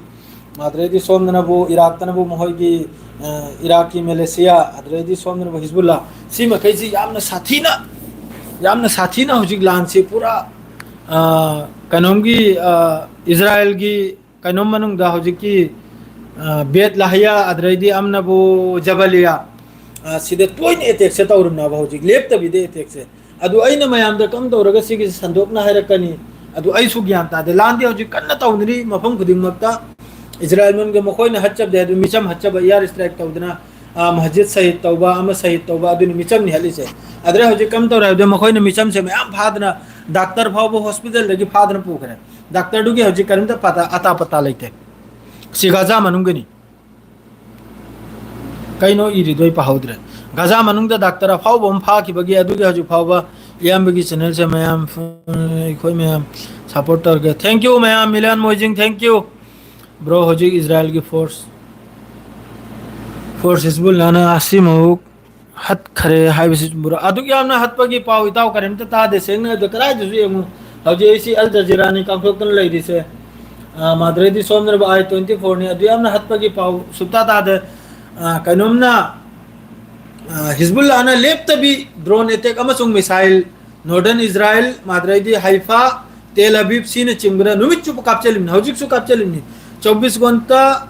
ꯃꯥꯗ꯭ꯔꯩꯗꯤ ꯁꯣꯝꯗꯅꯕꯨ ꯏꯔꯥꯛꯇꯅꯕꯨ ꯃꯈꯣꯏꯒꯤ, ꯑ, ꯏꯔꯥꯛꯀꯤ ꯃꯦꯂꯦꯁꯤꯌꯥ, ꯑꯗꯨꯗꯩꯗꯤ ꯁꯣꯝꯗꯅꯕꯨ ꯍꯤꯖꯕꯨꯜꯂꯥ, ꯁꯤ ꯃꯈꯩꯁꯤ ꯌꯥꯝꯅ ꯁꯥꯊꯤꯅ, ꯌꯥꯝꯅ ꯁꯥꯊꯤꯅ ꯍꯧꯖꯤꯛ ꯂꯥꯟꯁꯤ ꯄꯨꯔꯥ, ꯑ, ꯀꯩꯅꯣꯝꯒꯤ, ꯑ, ꯏꯖꯔꯥꯌꯦꯜꯒꯤ ꯀꯩꯅꯣꯝ ꯃꯅꯨꯡꯗ ꯍꯧꯖꯤꯛꯀꯤ, ꯑ, ꯕꯦꯠ ꯂꯥꯍꯤꯌꯥ, ꯑꯗꯨꯗꯩꯗꯤ ꯑꯃꯅꯕꯨ ꯖꯕꯂꯤꯌꯥ, ꯑ, ꯁꯤꯗ ꯇꯣꯏꯅ ꯑꯦꯇꯦꯛꯁꯦ ꯇꯧꯔꯝꯅꯕ, ꯍꯧꯖꯤꯛ ꯂꯦꯞꯇꯕꯤꯗ ꯑꯦꯇꯦꯛꯁꯦ꯫ ꯑꯗꯨ ꯑꯩꯅ ꯃꯌꯥꯝꯗ ꯀꯝ ꯇꯧꯔꯒ ꯁꯤꯒꯤꯁꯦ ꯁꯟꯗꯣꯛꯅ ꯍꯥꯏꯔꯛꯀꯅꯤ? ꯑꯗꯨ ꯑꯩꯁꯨ ꯒ꯭ꯌꯥꯟ ꯇꯥꯗꯦ꯫ ꯂꯥꯟꯗꯤ ꯍꯧꯖꯤꯛ ꯀꯟꯅ ꯇꯧꯅꯔꯤ ꯃꯐꯝ ꯈꯨꯗꯤꯡꯃꯛꯇ꯫ ꯏꯖꯔꯥꯏꯜ ꯃꯅꯨꯡꯗ ꯃꯈꯣꯏꯅ ꯍꯠꯆꯕꯗꯤ ꯑꯗꯨ ꯃꯤꯆꯝ ꯍꯠꯆꯕ, air strike ꯇꯧꯗꯅ, ꯑ, ꯃꯁꯖꯤꯗ ꯁꯍꯤꯗ ꯇꯧꯕ ꯑꯃ ꯁꯍꯤꯗ ꯇꯧꯕ, ꯑꯗꯨꯅꯤ ꯃꯤꯆꯝꯅꯤ ꯍꯠꯂꯤꯁꯦ꯫ ꯑꯗꯨꯗ ꯍꯧꯖꯤꯛ ꯀꯝ ꯇꯧꯔꯦ ꯍꯥꯏꯕꯗ ꯃꯈꯣꯏꯅ ꯃꯤꯆꯝꯁꯦ ꯃꯌꯥꯝ ꯐꯥꯗꯅ ꯗꯥꯛꯇꯔ ꯐꯥꯎꯕ ꯍꯣꯁꯄꯤꯇꯥꯜꯗꯒꯤ ꯐꯥꯗꯅ ꯄꯨꯈ꯭ꯔꯦ꯫ ꯗꯥꯛꯇꯔꯗꯨꯒꯤ ꯍꯧꯖꯤꯛ ꯀꯔꯤꯝꯇ ꯄꯇꯥ, ꯑꯇꯥ ꯄꯇꯥ ꯂꯩꯇꯦ꯫ ꯁꯤ ꯒꯥꯖꯥ ꯃꯅꯨꯡꯒꯤꯅꯤ꯫ ꯀꯩꯅꯣ ꯏꯔꯤꯗꯣ ꯑꯩ ꯄꯥꯍꯧꯗ꯭ꯔꯦ꯫ ꯒꯥꯖꯥ ꯃꯅꯨꯡꯗ ꯗꯥꯛꯇꯔ ꯑꯐꯥꯎꯕ ꯑꯃ ꯐꯥꯈꯤꯕꯒꯤ ꯑꯗꯨꯒꯤ ꯍꯧꯖꯤꯛ ꯐꯥꯎꯕ ꯏꯌꯥꯝꯕꯒꯤ ꯆꯦꯅꯦꯜꯁꯦ ꯃꯌꯥꯝ, ꯑꯩꯈꯣꯏ ꯃꯌꯥꯝ ꯁꯞꯄꯣꯔꯠ ꯇꯧꯔꯒꯦ꯫ Thank you ꯃꯌꯥꯝ, Milan Moijing, thank you꯫ Bro, ꯍꯧꯖꯤꯛ ꯏꯖꯔꯥꯏꯜꯒꯤ ꯐꯣꯔꯁ, ꯐꯣꯔꯁ ꯍꯤꯖꯕꯨꯜꯂꯥꯅ ꯑꯁꯤꯃꯛ ꯍꯠꯈꯔꯦ ꯍꯥꯏꯕꯁꯤ ꯆꯨꯝꯕ꯭ꯔꯣ? ꯑꯗꯨꯛ ꯌꯥꯝꯅ ꯍꯠꯄꯒꯤ ꯄꯥꯎ ꯏꯇꯥꯎ ꯀꯔꯤꯝꯇ ꯇꯥꯗꯦ꯫ ꯁꯦꯡꯅ ꯍꯥꯏꯕꯗ ꯀꯗꯥꯏꯗꯁꯨ ꯌꯦꯡꯉꯨ, ꯍꯧꯖꯤꯛ ꯑꯩꯁꯤ ꯑꯜ ꯖꯖꯤꯔꯥꯅꯤ ꯀꯥꯡꯊꯣꯛꯇꯨꯅ ꯂꯩꯔꯤꯁꯦ꯫ ꯑ, ꯃꯥꯗ꯭ꯔꯩꯗꯤ ꯁꯣꯝꯗꯅꯕ ꯑꯥꯏ ꯇ꯭ꯋꯦꯟꯇꯤ ꯐꯣꯔꯅꯤ꯫ ꯑꯗꯨ ꯌꯥꯝꯅ ꯍꯠꯄꯒꯤ ꯄꯥꯎ ꯁꯨꯛꯇꯥ ꯇꯥꯗꯦ꯫ ꯑ, ꯀꯩꯅꯣꯝꯅ, ꯑ, ꯍꯤꯖꯕꯨꯜꯂꯥꯅ ꯂꯦꯞꯇꯕꯤ ꯗ꯭ꯔꯣꯟ ꯑꯦꯇꯦꯛ ꯑꯃꯁꯨꯡ ꯃꯤꯁꯥꯏꯜ ꯅꯣꯔꯗꯔꯟ ꯏꯖꯔꯥꯏꯜ, ꯃꯥꯗ꯭ꯔꯩꯗꯤ ꯍꯥꯏꯐꯥ, ꯇꯦꯜ ꯑꯕꯤꯕ ꯁꯤꯅꯆꯤꯡꯕꯗ ꯅꯨꯃꯤꯠ ꯆꯨꯞꯄ ꯀꯥꯞꯆꯜꯂꯤꯕꯅꯤ, ꯍꯧꯖꯤꯛꯁꯨ ꯀꯥꯞꯆꯜꯂꯤꯕꯅꯤ꯫ ꯆꯧꯕꯤꯁ ꯒꯣꯟꯇꯥ,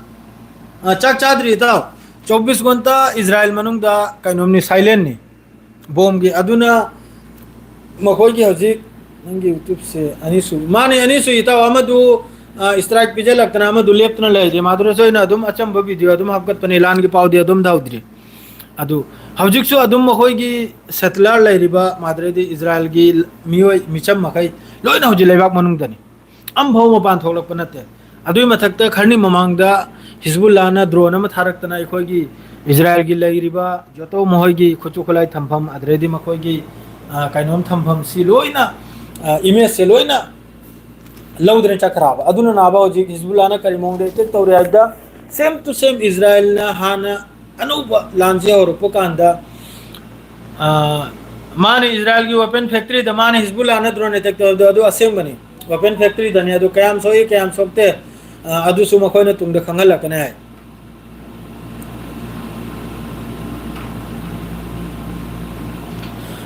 ꯑ, ꯆꯥꯛ ꯆꯥꯗ꯭ꯔꯤ ꯏꯇꯥꯎ꯫ ꯆꯧꯕꯤꯁ ꯒꯣꯟꯇꯥ ꯏꯖꯔꯥꯏꯜ ꯃꯅꯨꯡꯗ ꯀꯩꯅꯣꯝꯅꯤ, ꯁꯥꯏꯂꯦꯟꯅꯤ꯫ ꯕꯣꯝꯒꯤ꯫ ꯑꯗꯨꯅ ꯃꯈꯣꯏꯒꯤ ꯍꯧꯖꯤꯛ ꯅꯪꯒꯤ YouTubeꯁꯦ ꯑꯅꯤꯁꯨ, ꯃꯥꯅꯦ, ꯑꯅꯤꯁꯨ ꯏꯇꯥꯎ꯫ ꯑꯃꯗꯨ, ꯑ, strike ꯄꯤꯖꯜꯂꯛꯇꯅ ꯑꯃꯗꯨ ꯂꯦꯞꯇꯅ ꯂꯩꯔꯦ꯫ ꯃꯥꯗꯨꯔꯁꯨ ꯑꯩꯅ ꯑꯗꯨꯝ ꯑꯆꯝꯕ video ꯑꯗꯨꯝ ꯍꯥꯞꯀꯠꯄꯅꯦ, ꯂꯥꯟꯒꯤ ꯄꯥꯎꯗꯤ ꯑꯗꯨꯝ ꯇꯧꯗ꯭ꯔꯤ꯫ ꯑꯗꯨ ꯍꯧꯖꯤꯛꯁꯨ ꯑꯗꯨꯝ ꯃꯈꯣꯏꯒꯤ settler ꯂꯩꯔꯤꯕ ꯃꯥꯗ꯭ꯔꯩꯗꯤ ꯏꯖꯔꯥꯏꯜꯒꯤ ꯃꯤꯑꯣꯏ ꯃꯤꯆꯝ ꯃꯈꯩ ꯂꯣꯏꯅ ꯍꯧꯖꯤꯛ ꯂꯩꯕꯥꯛ ꯃꯅꯨꯡꯗꯅꯤ꯫ ꯑꯝꯐꯥꯎ ꯃꯄꯥꯟ ꯊꯣꯛꯂꯛꯄ ꯅꯠꯇꯦ꯫ ꯑꯗꯨꯒꯤ ꯃꯊꯛꯇ ꯈꯔꯅꯤ ꯃꯃꯥꯡꯗ ꯍꯤꯖꯕꯨꯜꯂꯥꯅ ꯗ꯭ꯔꯣꯟ ꯑꯃ ꯊꯥꯔꯛꯇꯅ ꯑꯩꯈꯣꯏꯒꯤ ꯏꯖꯔꯥꯏꯜꯒꯤ ꯂꯩꯔꯤꯕ ꯖꯣꯇꯣ ꯃꯈꯣꯏꯒꯤ ꯈꯨꯠꯁꯨ ꯈꯨꯠꯂꯥꯏ ꯊꯝꯐꯝ, ꯑꯗꯨꯗꯩꯗꯤ ꯃꯈꯣꯏꯒꯤ, ꯑ, ꯀꯩꯅꯣꯝ ꯊꯝꯐꯝ, ꯁꯤ ꯂꯣꯏꯅ, ꯑ, ꯏꯃꯦꯖꯁꯦ ꯂꯣꯏꯅ ꯂꯧꯗꯅ ꯆꯠꯈ꯭ꯔꯕ꯫ ꯑꯗꯨꯅ ꯅꯥꯕ ꯍꯧꯖꯤꯛ ꯍꯤꯖꯕꯨꯜꯂꯥꯅ ꯀꯔꯤ ꯃꯑꯣꯡꯗ ꯑꯦꯇꯦꯛ ꯇꯧꯔꯦ ꯍꯥꯏꯕꯗ, same to same ꯏꯖꯔꯥꯏꯜꯅ ꯍꯥꯟꯅ ꯑꯅꯧꯕ ꯂꯥꯟꯁꯦ ꯍꯧꯔꯛꯄ ꯀꯥꯟꯗ, ꯑ, ꯃꯥꯅ ꯏꯖꯔꯥꯏꯜꯒꯤ weapon factoryꯗ ꯃꯥꯅ ꯍꯤꯖꯕꯨꯜꯂꯥꯅ ꯗ꯭ꯔꯣꯟ ꯑꯦꯇꯦꯛ ꯇꯧꯕꯗꯣ ꯑꯗꯨ ꯑꯁꯦꯡꯕꯅꯤ꯫ Weapon factoryꯗꯅꯤ꯫ ꯑꯗꯨ ꯀꯌꯥꯝ ꯁꯣꯛꯏ, ꯀꯌꯥꯝ ꯁꯣꯛꯇꯦ, ꯑ, ꯑꯗꯨꯁꯨ ꯃꯈꯣꯏꯅ ꯇꯨꯡꯗ ꯈꯪꯍꯜꯂꯛꯀꯅꯤ ꯍꯥꯏ꯫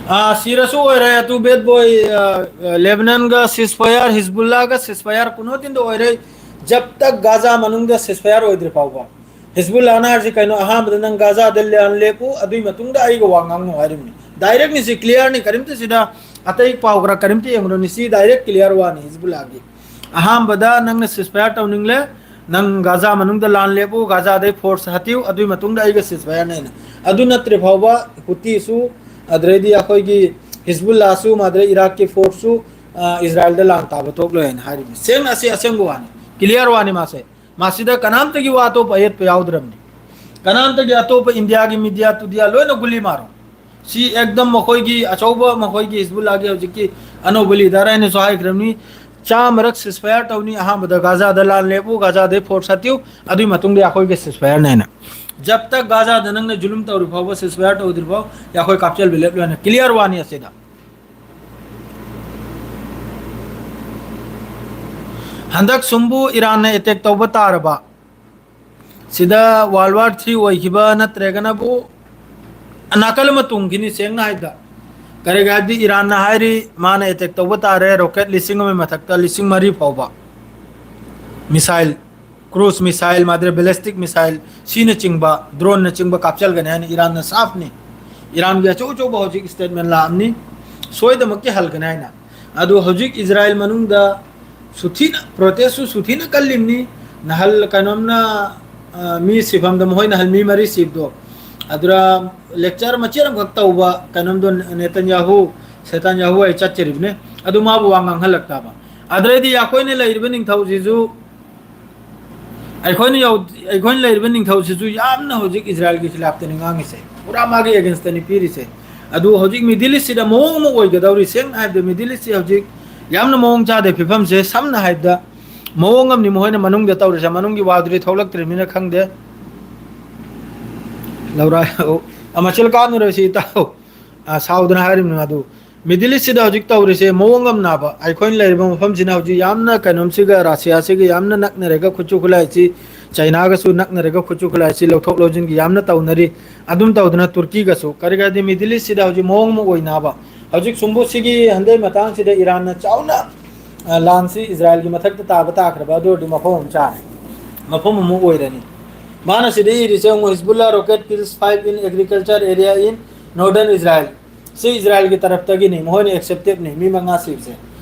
ꯑ, ꯁꯤꯔꯁꯨ ꯑꯣꯏꯔꯦ ꯑꯗꯨ bad boy, ꯑ, ꯑ, ꯂꯦꯕꯅꯟꯒ ceasefire, ꯍꯤꯖꯕꯨꯜꯂꯥꯒ ceasefire ꯀꯨꯟꯍꯣ ꯇꯤꯟꯗ ꯑꯣꯏꯔꯦ꯫ ꯖꯕ ꯇꯛ ꯒꯥꯖꯥ ꯃꯅꯨꯡꯗ ceasefire ꯑꯣꯏꯗ꯭ꯔꯤ ꯐꯥꯎꯕ꯫ ꯍꯤꯖꯕꯨꯜꯂꯥꯅ ꯍꯥꯏꯔꯤꯁꯤ ꯀꯩꯅꯣ? ꯑꯍꯥꯟꯕꯗ ꯅꯪ ꯒꯥꯖꯥꯗ ꯂꯥꯟ ꯂꯦꯞꯄꯨ, ꯑꯗꯨꯒꯤ ꯃꯇꯨꯡꯗ ꯑꯩꯒ ꯋꯥ ꯉꯥꯡꯅꯧ ꯍꯥꯏꯔꯤꯕꯅꯤ꯫ Directꯅꯤ ꯁꯤ, clearꯅꯤ, ꯀꯔꯤꯝꯇ ꯁꯤꯗ ꯑꯇꯩ ꯄꯥꯎ ꯈꯔ ꯀꯔꯤꯝꯇ ꯌꯦꯡꯉꯨꯔꯅꯤ꯫ ꯁꯤ direct clear ꯋꯥꯅꯤ ꯍꯤꯖꯕꯨꯜꯂꯥꯒꯤ꯫ ꯑꯍꯥꯟꯕꯗ ꯅꯪꯅ ceasefire ꯇꯧꯅꯤꯡꯂꯦ, ꯅꯪ ꯒꯥꯖꯥ ꯃꯅꯨꯡꯗ ꯂꯥꯟ ꯂꯦꯞꯄꯨ, ꯒꯥꯖꯥꯗꯩ ꯐꯣꯔꯁ ꯍꯥꯠꯇꯤꯌꯨ, ꯑꯗꯨꯒꯤ ꯃꯇꯨꯡꯗ ꯑꯩꯒ ꯁꯤꯁꯐꯥꯌꯔꯅꯦꯅ꯫ ꯑꯗꯨ ꯅꯠꯇ꯭ꯔꯤ ꯐꯥꯎꯕ ꯍꯨꯇꯤꯁꯨ, ꯑꯗꯨꯗꯩꯗꯤ ꯑꯩꯈꯣꯏꯒꯤ ꯍꯤꯖꯕꯨꯜꯂꯥꯁꯨ, ꯃꯥꯗ꯭ꯔꯦ ꯏꯔꯥꯛꯀꯤ ꯐꯣꯔꯁꯁꯨ, ꯑ, ꯏꯁꯔꯥꯌꯦꯜꯗ ꯂꯥꯟ ꯇꯥꯕ ꯊꯣꯛꯂꯣꯏ ꯍꯥꯏꯅ ꯍꯥꯏꯔꯤꯕꯅꯤ꯫ ꯁꯦꯡꯅ ꯑꯁꯤ ꯑꯁꯦꯡꯕ ꯋꯥꯅꯤ, ꯀ꯭ꯂꯤꯌꯥꯔ ꯋꯥꯅꯤ꯫ ꯃꯥꯁꯦ, ꯃꯁꯤꯗ ꯀꯅꯥꯝꯇꯒꯤ ꯋꯥ ꯑꯇꯣꯞꯄ ꯑꯌꯦꯠꯄ ꯌꯥꯎꯗ꯭ꯔꯕꯅꯤ꯫ ꯀꯅꯥꯝꯇꯒꯤ ꯑꯇꯣꯞꯄ ꯏꯟꯗꯤꯌꯥꯒꯤ ꯃꯤꯗꯤꯌꯥ ꯇꯨꯗꯤꯌꯥ ꯂꯣꯏꯅ ꯒꯨꯂꯤ ꯃꯥꯔꯣ꯫ ꯁꯤ ꯑꯦꯛꯗꯝ ꯃꯈꯣꯏꯒꯤ ꯑꯆꯧꯕ, ꯃꯈꯣꯏꯒꯤ ꯍꯤꯖꯕꯨꯜꯂꯥꯒꯤ ꯍꯧꯖꯤꯛꯀꯤ ꯑꯅꯧꯕ ꯂꯤꯗꯔ ꯍꯥꯏꯅꯁꯨ ꯍꯥꯏꯈ꯭ꯔꯕꯅꯤ꯫ ꯆꯥꯝꯃꯔꯛ ꯁꯤꯁꯐꯥꯌꯔ ꯇꯧꯅꯤ꯫ ꯑꯍꯥꯟꯕꯗ ꯒꯥꯖꯥꯗ ꯂꯥꯟ ꯂꯦꯞꯄꯨ, ꯒꯥꯖꯥꯗꯩ ꯐꯣꯔꯁ ꯍꯥꯠꯇꯤꯌꯨ, ꯑꯗꯨꯒꯤ ꯃꯇꯨꯡꯗ ꯑꯩꯈꯣꯏꯒꯤ ꯁꯤꯁꯐꯥꯌꯔꯅꯦꯅ꯫ ꯖꯕ ꯇꯛ ꯒꯥꯖꯥꯗ ꯅꯪꯅ ꯖꯨꯂꯨꯝ ꯇꯧꯔꯤ ꯐꯥꯎꯕ, ꯁꯤꯁꯐꯥꯌꯔ ꯇꯧꯗ꯭ꯔꯤ ꯐꯥꯎ, ꯑꯩꯈꯣꯏ ꯀꯥꯞꯆꯦꯜꯕ ꯂꯦꯞꯂꯣꯏꯅ ꯀ꯭ꯂꯤꯌꯥꯔ ꯋꯥꯅꯤ ꯑꯁꯤꯗ꯫ ꯍꯟꯗꯛ ꯁꯨꯝꯕꯨ ꯏꯔꯥꯟꯅ ꯑꯦꯇꯦꯛ ꯇꯧꯕ ꯇꯥꯔꯕ, ꯁꯤꯗ ꯋꯥꯔꯜ ꯋꯥꯔ ꯊ꯭ꯔꯤ ꯑꯣꯏꯈꯤꯕ ꯅꯠꯇ꯭ꯔꯒꯅꯕꯨ ꯅꯥꯀꯜ ꯑꯃ ꯇꯨꯡꯈꯤꯅꯤ꯫ ꯁꯦꯡꯅ ꯍꯥꯏꯕꯗ, ꯀꯔꯤꯒꯤ ꯍꯥꯏꯕꯗꯤ ꯏꯔꯥꯟꯅ ꯍꯥꯏꯔꯤ ꯃꯥꯅ ꯑꯦꯇꯦꯛ ꯇꯧꯕ ꯇꯥꯔꯦ ꯔꯣꯀꯦꯠ ꯂꯤꯁꯤꯡ ꯑꯃꯒꯤ ꯃꯊꯛꯇ, ꯂꯤꯁꯤꯡ ꯃꯔꯤ ꯐꯥꯎꯕ ꯃꯤꯁꯥꯏꯜ, ꯀ꯭ꯔꯨꯖ ꯃꯤꯁꯥꯏꯜ, ꯃꯥꯗ꯭ꯔꯦ ꯕꯦꯂꯤꯁꯇꯤꯛ ꯃꯤꯁꯥꯏꯜ, ꯁꯤꯅꯆꯤꯡꯕ, ꯗ꯭ꯔꯣꯟꯅꯆꯤꯡꯕ ꯀꯥꯞꯆꯜꯒꯅꯤ ꯍꯥꯏꯅ ꯏꯔꯥꯟꯅ ꯁꯥꯐꯅꯤ꯫ ꯏꯔꯥꯟꯒꯤ ꯑꯆꯧ ꯑꯆꯧꯕ ꯍꯧꯖꯤꯛ ꯁ꯭ꯇꯦꯠꯃꯦꯟ ꯂꯥꯛꯑꯝꯅꯤ, ꯁꯣꯏꯗꯃꯛꯀꯤ ꯍꯜꯒꯅꯤ ꯍꯥꯏꯅ꯫ ꯑꯗꯨ ꯍꯧꯖꯤꯛ ꯏꯖꯔꯥꯌꯦꯜ ꯃꯅꯨꯡꯗ ꯁꯨꯊꯤꯅ, ꯄ꯭ꯔꯣꯇꯦꯁꯁꯨ ꯁꯨꯊꯤꯅ ꯀꯜꯂꯤꯕꯅꯤ꯫ ꯅꯍꯜ ꯀꯩꯅꯣꯝꯅ, ꯑ, ꯃꯤ ꯁꯤꯐꯝꯗ ꯃꯈꯣꯏ ꯅꯍꯜ ꯃꯤ ꯃꯔꯤ ꯁꯤꯕꯗꯣ, ꯑꯗꯨꯗ ꯂꯦꯛꯆꯔ ꯃꯆꯦꯠ ꯑꯃꯈꯛ ꯇꯧꯕ ꯀꯩꯅꯣꯝꯗꯣ ꯅꯦꯇꯟꯌꯥꯍꯨ, ꯁꯦꯇꯟꯌꯥꯍꯨ ꯑꯩ ꯆꯠꯆꯔꯤꯕꯅꯦ꯫ ꯑꯗꯨ ꯃꯥꯕꯨ ꯋꯥ ꯉꯥꯡꯍꯜꯂꯛꯇꯕ꯫ ꯑꯗꯨꯗꯩꯗꯤ ꯑꯩꯈꯣꯏꯅ ꯂꯩꯔꯤꯕ ꯅꯤꯡꯊꯧꯁꯤꯁꯨ, ꯑꯩꯈꯣꯏꯅ ꯌꯧ-, ꯑꯩꯈꯣꯏꯅ ꯂꯩꯔꯤꯕ ꯅꯤꯡꯊꯧꯁꯤꯁꯨ ꯌꯥꯝꯅ ꯍꯧꯖꯤꯛ ꯏꯖꯔꯥꯌꯦꯜꯒꯤ ꯈꯤꯂꯥꯞꯇꯅꯤ ꯉꯥꯡꯉꯤꯁꯦ, ꯄꯨꯔꯥ ꯃꯥꯒꯤ ꯑꯦꯒꯦꯟꯁꯇꯅꯤ ꯄꯤꯔꯤꯁꯦ꯫ ꯑꯗꯨ ꯍꯧꯖꯤꯛ ꯃꯤꯗꯜ ꯏꯁꯁꯤꯗ ꯃꯑꯣꯡ ꯑꯃ ꯑꯣꯏꯒꯗꯧꯔꯤ꯫ ꯁꯦꯡꯅ ꯍꯥꯏꯕꯗ, ꯃꯤꯗꯜ ꯏꯁꯁꯤ ꯍꯧꯖꯤꯛ ꯌꯥꯝꯅ ꯃꯑꯣꯡ ꯆꯥꯗꯦ ꯐꯤꯕꯝꯁꯦ꯫ ꯁꯝꯅ ꯍꯥꯏꯕꯗ, ꯃꯑꯣꯡ ꯑꯃꯅꯤ ꯃꯈꯣꯏꯅ ꯃꯅꯨꯡꯗ ꯇꯧꯔꯤꯁꯦ, ꯃꯅꯨꯡꯒꯤ ꯋꯥꯗꯨꯗꯤ ꯊꯣꯛꯂꯛꯇ꯭ꯔꯤꯕꯅꯤꯅ ꯈꯪꯗꯦ꯫ ꯂꯧꯔꯥꯏ, ꯑꯣ, ꯑ, ꯃꯆꯤꯜ ꯀꯥꯟꯅꯔꯣꯏꯁꯤ ꯏꯇꯥꯎ꯫ ꯑ, ꯁꯥꯎꯗꯅ ꯍꯥꯏꯔꯤꯕꯅꯤ ꯃꯗꯨ꯫ ꯃꯤꯗꯜ ꯏꯁꯁꯤꯗ ꯍꯧꯖꯤꯛ ꯇꯧꯔꯤꯁꯦ ꯃꯑꯣꯡ ꯑꯃ ꯅꯥꯕ꯫ ꯑꯩꯈꯣꯏꯅ ꯂꯩꯔꯤꯕ ꯃꯐꯝꯁꯤꯅ ꯍꯧꯖꯤꯛ ꯌꯥꯝꯅ ꯀꯩꯅꯣꯝꯁꯤꯒ, ꯔꯁꯤꯌꯥꯁꯤꯒ ꯌꯥꯝꯅ ꯅꯛꯅꯔꯒ, ꯈꯨꯠꯁꯨ ꯈꯨꯠꯂꯥꯏꯁꯤ ꯆꯩꯅꯥꯒꯁꯨ ꯅꯛꯅꯔꯒ ꯈꯨꯠꯁꯨ ꯈꯨꯠꯂꯥꯏꯁꯤ ꯂꯧꯊꯣꯛ ꯂꯧꯁꯤꯟꯒꯤ ꯌꯥꯝꯅ ꯇꯧꯅꯔꯤ꯫ ꯑꯗꯨꯝ ꯇꯧꯗꯅ ꯇꯨꯔꯀꯤꯒꯁꯨ, ꯀꯔꯤ ꯀꯔꯤꯗꯤ ꯃꯤꯗꯜ ꯏꯁꯁꯤꯗ ꯍꯧꯖꯤꯛ ꯃꯑꯣꯡ ꯑꯃ ꯑꯣꯏꯅꯕ꯫ ꯍꯧꯖꯤꯛ ꯁꯨꯝꯕꯨ ꯁꯤꯒꯤ ꯍꯟꯗꯛ ꯃꯇꯥꯡꯁꯤꯗ ꯏꯔꯥꯟꯅ ꯆꯥꯎꯅ, ꯑ, ꯂꯥꯟꯁꯤ ꯏꯖꯔꯥꯌꯦꯜꯒꯤ ꯃꯊꯛꯇ ꯇꯥꯕ ꯇꯥꯈ꯭ꯔꯕ, ꯑꯗꯨ ꯑꯣꯏꯔꯗꯤ ꯃꯐꯝ ꯑꯃ ꯆꯥꯔꯦ, ꯃꯐꯝ ꯑꯃ ꯑꯣꯏꯔꯅꯤ꯫ ꯃꯥꯅ ꯁꯤꯗ ꯏꯔꯤꯁꯦ ꯌꯦꯡꯉꯨ, "Hezbollah rocket kills five in agriculture area in northern Israel"꯫ ꯁꯤ ꯏꯖꯔꯥꯌꯦꯜꯒꯤ ꯇꯔꯞꯇꯒꯤꯅꯤ, ꯃꯈꯣꯏꯅ ꯑꯦꯛꯁꯦꯞꯇꯦꯕꯅꯤ, ꯃꯤ ꯃꯉꯥ ꯁꯤꯕꯁꯦ꯫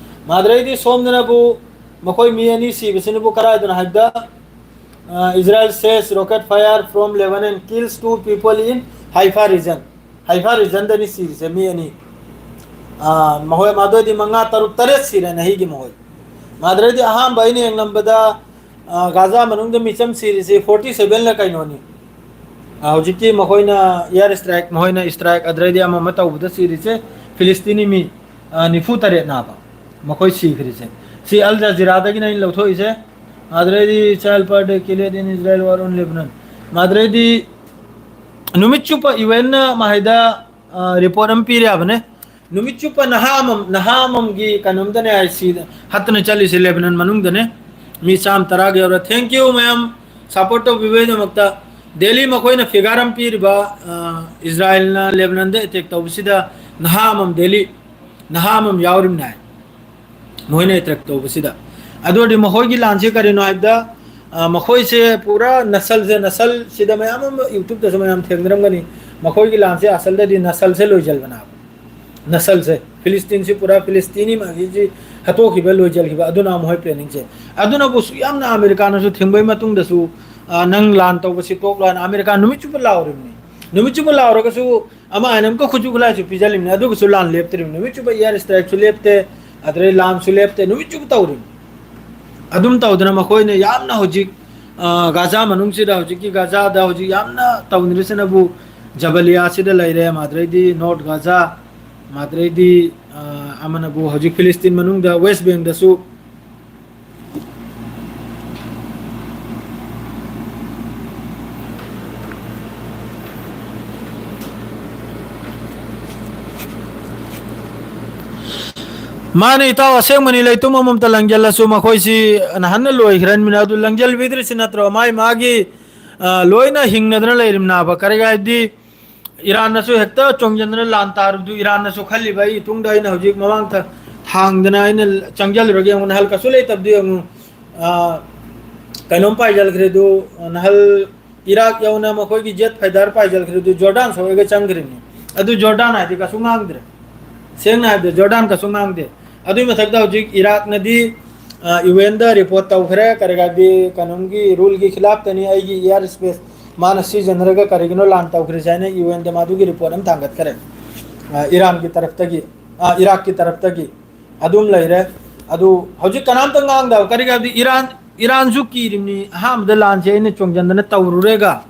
ꯃꯥꯗ꯭ꯔꯩꯗꯤ ꯁꯣꯝꯗꯅꯕꯨ ꯃꯈꯣꯏ ꯃꯤ ꯑꯅꯤ ꯁꯤꯕꯁꯤꯅꯕꯨ ꯀꯗꯥꯏꯗꯅꯣ ꯍꯥꯏꯕꯗ, Israel says rocket fire from Lebanon kills two people in Haifa region. Haifa regionꯗꯅꯤ ꯁꯤꯔꯤꯁꯦ ꯃꯤ ꯑꯅꯤ꯫ ꯑ, ꯃꯈꯣꯏ ꯃꯥꯗꯣꯏꯗꯤ ꯃꯉꯥ, ꯇꯔꯨꯛ, ꯇꯔꯦꯠ ꯁꯤꯔꯦ ꯅꯍꯤꯒꯤ ꯃꯈꯣꯏ꯫ ꯃꯥꯗ꯭ꯔꯩꯗꯤ ꯑꯍꯥꯟꯕ ꯑꯩꯅ ꯌꯦꯡꯂꯝꯕꯗ, ꯑ, ꯒꯥꯖꯥ ꯃꯅꯨꯡꯗ ꯃꯤꯆꯝ ꯁꯤꯔꯤꯁꯤ forty seven ꯂ ꯀꯩꯅꯣꯅꯤ꯫ ꯑ, ꯍꯧꯖꯤꯛꯀꯤ ꯃꯈꯣꯏꯅ air strike, ꯃꯈꯣꯏꯅ strike ꯑꯗꯨꯗꯩꯗꯤ ꯑꯃ ꯑꯃ ꯇꯧꯕꯗ ꯁꯤꯔꯤꯁꯦ ꯐꯤꯂꯤꯁꯇꯤꯅꯤ ꯃꯤ, ꯑ, ꯅꯤꯐꯨ ꯇꯔꯦꯠ ꯅꯥꯕ ꯃꯈꯣꯏ ꯁꯤꯈ꯭ꯔꯤꯁꯦ꯫ ꯁꯤ ꯑꯜ ꯖꯖꯤꯔꯥꯗꯒꯤꯅ ꯑꯩꯅ ꯂꯧꯊꯣꯛꯏꯁꯦ꯫ ꯑꯗꯨꯗꯩꯗꯤ child per day killed in Israel war on Lebanon꯫ ꯃꯥꯗ꯭ꯔꯩꯗꯤ ꯅꯨꯃꯤꯠ ꯆꯨꯞꯄ ꯌꯨ ꯑꯦꯟꯅ ꯃꯍꯩꯗ, ꯑ, report ꯑꯃ ꯄꯤꯔꯦ ꯍꯥꯏꯕꯅꯦ꯫ ꯅꯨꯃꯤꯠ ꯆꯨꯞꯄ ꯅꯍꯥ ꯑꯃꯃꯝ, ꯅꯍꯥ ꯑꯃꯃꯝꯒꯤ ꯀꯩꯅꯣꯝꯗꯅꯦ ꯍꯥꯏ ꯁꯤ ꯍꯠꯇꯅ ꯆꯠꯂꯤꯁꯦ ꯂꯦꯕꯅꯟ ꯃꯅꯨꯡꯗꯅꯦ꯫ ꯃꯤ ꯆꯥꯝ ꯇꯔꯥꯒ ꯌꯧꯔꯦ꯫ Thank you ꯃꯌꯥꯝ support ꯇꯧꯕꯤꯕꯒꯤꯗꯃꯛꯇ꯫ Daily ꯃꯈꯣꯏꯅ figure ꯑꯃ ꯄꯤꯔꯤꯕ, ꯑ, ꯏꯖꯔꯥꯏꯜꯅ ꯂꯦꯕꯅꯟꯗ attack ꯇꯧꯕꯁꯤꯗ ꯅꯍꯥ ꯑꯃꯃꯝ daily, ꯅꯍꯥ ꯑꯃꯃꯝ ꯌꯥꯎꯔꯤꯕꯅꯦ ꯍꯥꯏ꯫ ꯃꯈꯣꯏꯅ attack ꯇꯧꯕꯁꯤꯗ꯫ ꯑꯗꯨ ꯑꯣꯏꯔꯗꯤ ꯃꯈꯣꯏꯒꯤ ꯂꯥꯟꯁꯦ ꯀꯔꯤꯅꯣ ꯍꯥꯏꯕꯗ, ꯑ, ꯃꯈꯣꯏꯁꯦ ꯄꯨꯔꯥ ꯅꯁꯜꯁꯦ, ꯅꯁꯜꯁꯤꯗ ꯃꯌꯥꯝ ꯑꯃ YouTubeꯇꯁꯨ ꯃꯌꯥꯝ ꯊꯦꯡꯅꯔꯝꯒꯅꯤ꯫ ꯃꯈꯣꯏꯒꯤ ꯂꯥꯟꯁꯦ ꯑꯁꯜꯗꯗꯤ ꯅꯁꯜꯁꯦ ꯂꯣꯏꯁꯤꯟꯕꯅꯦꯕ꯫ ꯅꯁꯜꯁꯦ, ꯐꯤꯂꯤꯁꯇꯤꯟꯁꯤ ꯄꯨꯔꯥ ꯐꯤꯂꯤꯁꯇꯤꯅꯤ ꯃꯥꯒꯤꯁꯤ ꯍꯥꯠꯇꯣꯛꯈꯤꯕ, ꯂꯣꯏꯁꯤꯟꯈꯤꯕ, ꯑꯗꯨꯅ ꯃꯈꯣꯏ planningꯁꯦ꯫ ꯑꯗꯨꯅꯕꯨ ꯁꯨꯛ ꯌꯥꯝꯅ ꯑꯃꯦꯔꯤꯀꯥꯅꯁꯨ ꯊꯤꯡꯕꯒꯤ ꯃꯇꯨꯡꯗꯁꯨ, ꯑ, ꯅꯪ ꯂꯥꯟ ꯇꯧꯕꯁꯤ ꯇꯣꯛꯂꯣ ꯍꯥꯏꯅ ꯑꯃꯦꯔꯤꯀꯥ ꯅꯨꯃꯤꯠ ꯆꯨꯞꯄ ꯂꯥꯎꯔꯤꯕꯅꯤ꯫ ꯅꯨꯃꯤꯠ ꯆꯨꯞꯄ ꯂꯥꯎꯔꯒꯁꯨ ꯑꯃ ꯍꯥꯏꯅ ꯑꯃꯨꯛꯀ ꯈꯨꯠꯁꯨ ꯈꯨꯠꯂꯥꯏꯁꯨ ꯄꯤꯖꯜꯂꯤꯕꯅꯤ, ꯑꯗꯨꯒꯁꯨ ꯂꯥꯟ ꯂꯦꯞꯇ꯭ꯔꯤꯕꯅꯤ꯫ ꯅꯨꯃꯤꯠ ꯆꯨꯞꯄ air strikeꯁꯨ ꯂꯦꯞꯇꯦ, ꯑꯗꯨꯗꯩ ꯂꯥꯟꯁꯨ ꯂꯦꯞꯇꯦ, ꯅꯨꯃꯤꯠ ꯆꯨꯞꯄ ꯇꯧꯔꯤꯕꯅꯤ꯫ ꯑꯗꯨꯝ ꯇꯧꯗꯅ ꯃꯈꯣꯏꯅ ꯌꯥꯝꯅ ꯍꯧꯖꯤꯛ, ꯑ, ꯒꯥꯖꯥ ꯃꯅꯨꯡꯁꯤꯗ, ꯍꯧꯖꯤꯛꯀꯤ ꯒꯥꯖꯥꯗ ꯍꯧꯖꯤꯛ ꯌꯥꯝꯅ ꯇꯧꯅꯔꯤꯁꯤꯅꯕꯨ ꯖꯕꯂꯤꯌꯥꯁꯤꯗ ꯂꯩꯔꯦ, ꯃꯥꯗ꯭ꯔꯩꯗꯤ North Gaza, ꯃꯥꯗ꯭ꯔꯩꯗꯤ, ꯑ, ꯑꯃꯅꯕꯨ ꯍꯧꯖꯤꯛ ꯐꯤꯂꯤꯁꯇꯤꯟ ꯃꯅꯨꯡꯗ West Bankꯗꯁꯨ ꯃꯥꯅ ꯏꯇꯥꯎ ꯑꯁꯦꯡꯕꯅꯤ, ꯂꯩꯇꯨꯝ ꯑꯃꯃꯝꯇ ꯂꯪꯖꯜꯂꯁꯨ ꯃꯈꯣꯏꯁꯤ ꯅꯍꯥꯟꯅ ꯂꯣꯏꯈ꯭ꯔꯅꯤꯅ, ꯑꯗꯨ ꯂꯪꯖꯜꯕꯤꯗ꯭ꯔꯤꯁꯤ ꯅꯠꯇ꯭ꯔꯣ? ꯃꯥꯏ ꯃꯥꯒꯤ, ꯑ, ꯂꯣꯏꯅ ꯍꯤꯡꯅꯗꯅ ꯂꯩꯔꯤꯕꯅꯥꯕ꯫ ꯀꯔꯤꯒꯤ ꯍꯥꯏꯕꯗꯤ ꯏꯔꯥꯟꯅꯁꯨ ꯍꯦꯛꯇ ꯆꯣꯡꯁꯤꯟꯗꯅ ꯂꯥꯟ ꯇꯥꯔꯨꯕꯗꯨ, ꯏꯔꯥꯟꯅꯁꯨ ꯈꯜꯂꯤꯕ ꯑꯩ ꯇꯨꯡꯗ ꯑꯩꯅ ꯍꯧꯖꯤꯛ ꯃꯃꯥꯡꯗ ꯊꯥꯡꯗꯅ ꯑꯩꯅ ꯆꯪꯁꯤꯜꯂꯨꯔꯒ ꯌꯦꯡꯉꯨ, ꯅꯍꯜ ꯀꯩꯁꯨ ꯂꯩꯇꯕꯗꯨ ꯌꯦꯡꯉꯨ꯫ ꯑ, ꯀꯩꯅꯣꯝ ꯄꯥꯏꯁꯤꯜꯈ꯭ꯔꯦ ꯑꯗꯨ, ꯅꯍꯜ ꯏꯔꯥꯛ ꯌꯧꯅ ꯃꯈꯣꯏꯒꯤ jet fighter ꯄꯥꯏꯁꯤꯜꯈ꯭ꯔꯦ ꯑꯗꯨ ꯖꯣꯔꯗꯥꯟ ꯁꯣꯏꯔꯒ ꯆꯪꯈ꯭ꯔꯤꯕꯅꯤ꯫ ꯑꯗꯨ ꯖꯣꯔꯗꯥꯟ ꯍꯥꯏꯗꯤ ꯀꯩꯁꯨ ꯉꯥꯡꯗ꯭ꯔꯦ꯫ ꯁꯦꯡꯅ ꯍꯥꯏꯕꯗ ꯖꯣꯔꯗꯥꯟ ꯀꯩꯁꯨ ꯉꯥꯡꯗꯦ꯫ ꯑꯗꯨꯏ ꯃꯊꯛꯇ ꯍꯧꯖꯤꯛ ꯏꯔꯥꯛꯅꯗꯤ, ꯌꯨ ꯑꯦꯟꯗ ꯔꯤꯄꯣꯔꯠ ꯇꯧꯈ꯭ꯔꯦ, ꯀꯔꯤꯒꯥꯗꯤ ꯀꯩꯅꯣꯝꯒꯤ ꯔꯨꯜꯒꯤ ꯈꯤꯂꯥꯞꯇꯅꯤ ꯑꯩꯒꯤ ꯏꯌꯥꯔ ꯁ꯭ꯄꯦꯁ ꯃꯥꯅ ꯁꯤꯖꯤꯟꯅꯔꯒ ꯀꯔꯤꯒꯤꯅꯣ ꯂꯥꯟ ꯇꯧꯈ꯭ꯔꯤꯁꯦ ꯍꯥꯏꯅ ꯌꯨ ꯑꯦꯟꯗ ꯃꯗꯨꯒꯤ ꯔꯤꯄꯣꯔꯠ ꯑꯃ ꯊꯥꯡꯒꯠꯈ꯭ꯔꯦ꯫ ꯏꯔꯥꯟꯒꯤ ꯇꯔꯞꯇꯒꯤ, ꯏꯔꯥꯛꯀꯤ ꯇꯔꯞꯇꯒꯤ ꯑꯗꯨꯝ ꯂꯩꯔꯦ꯫ ꯑꯗꯨ ꯍꯧꯖꯤꯛ ꯀꯅꯥꯝꯇ ꯉꯥꯡꯗꯕ, ꯀꯔꯤꯒꯤꯅꯣ ꯍꯥꯏꯕꯗꯤ ꯏꯔꯥꯟ, ꯏꯔꯥꯟꯁꯨ ꯀꯤꯔꯤꯕꯅꯤ꯫ ꯑꯍꯥꯟꯕꯗ ꯂꯥꯟꯁꯦ ꯑꯩꯅ ꯆꯣꯡꯁꯤꯟꯗꯅ ꯇꯧꯔꯨꯔꯦꯒ,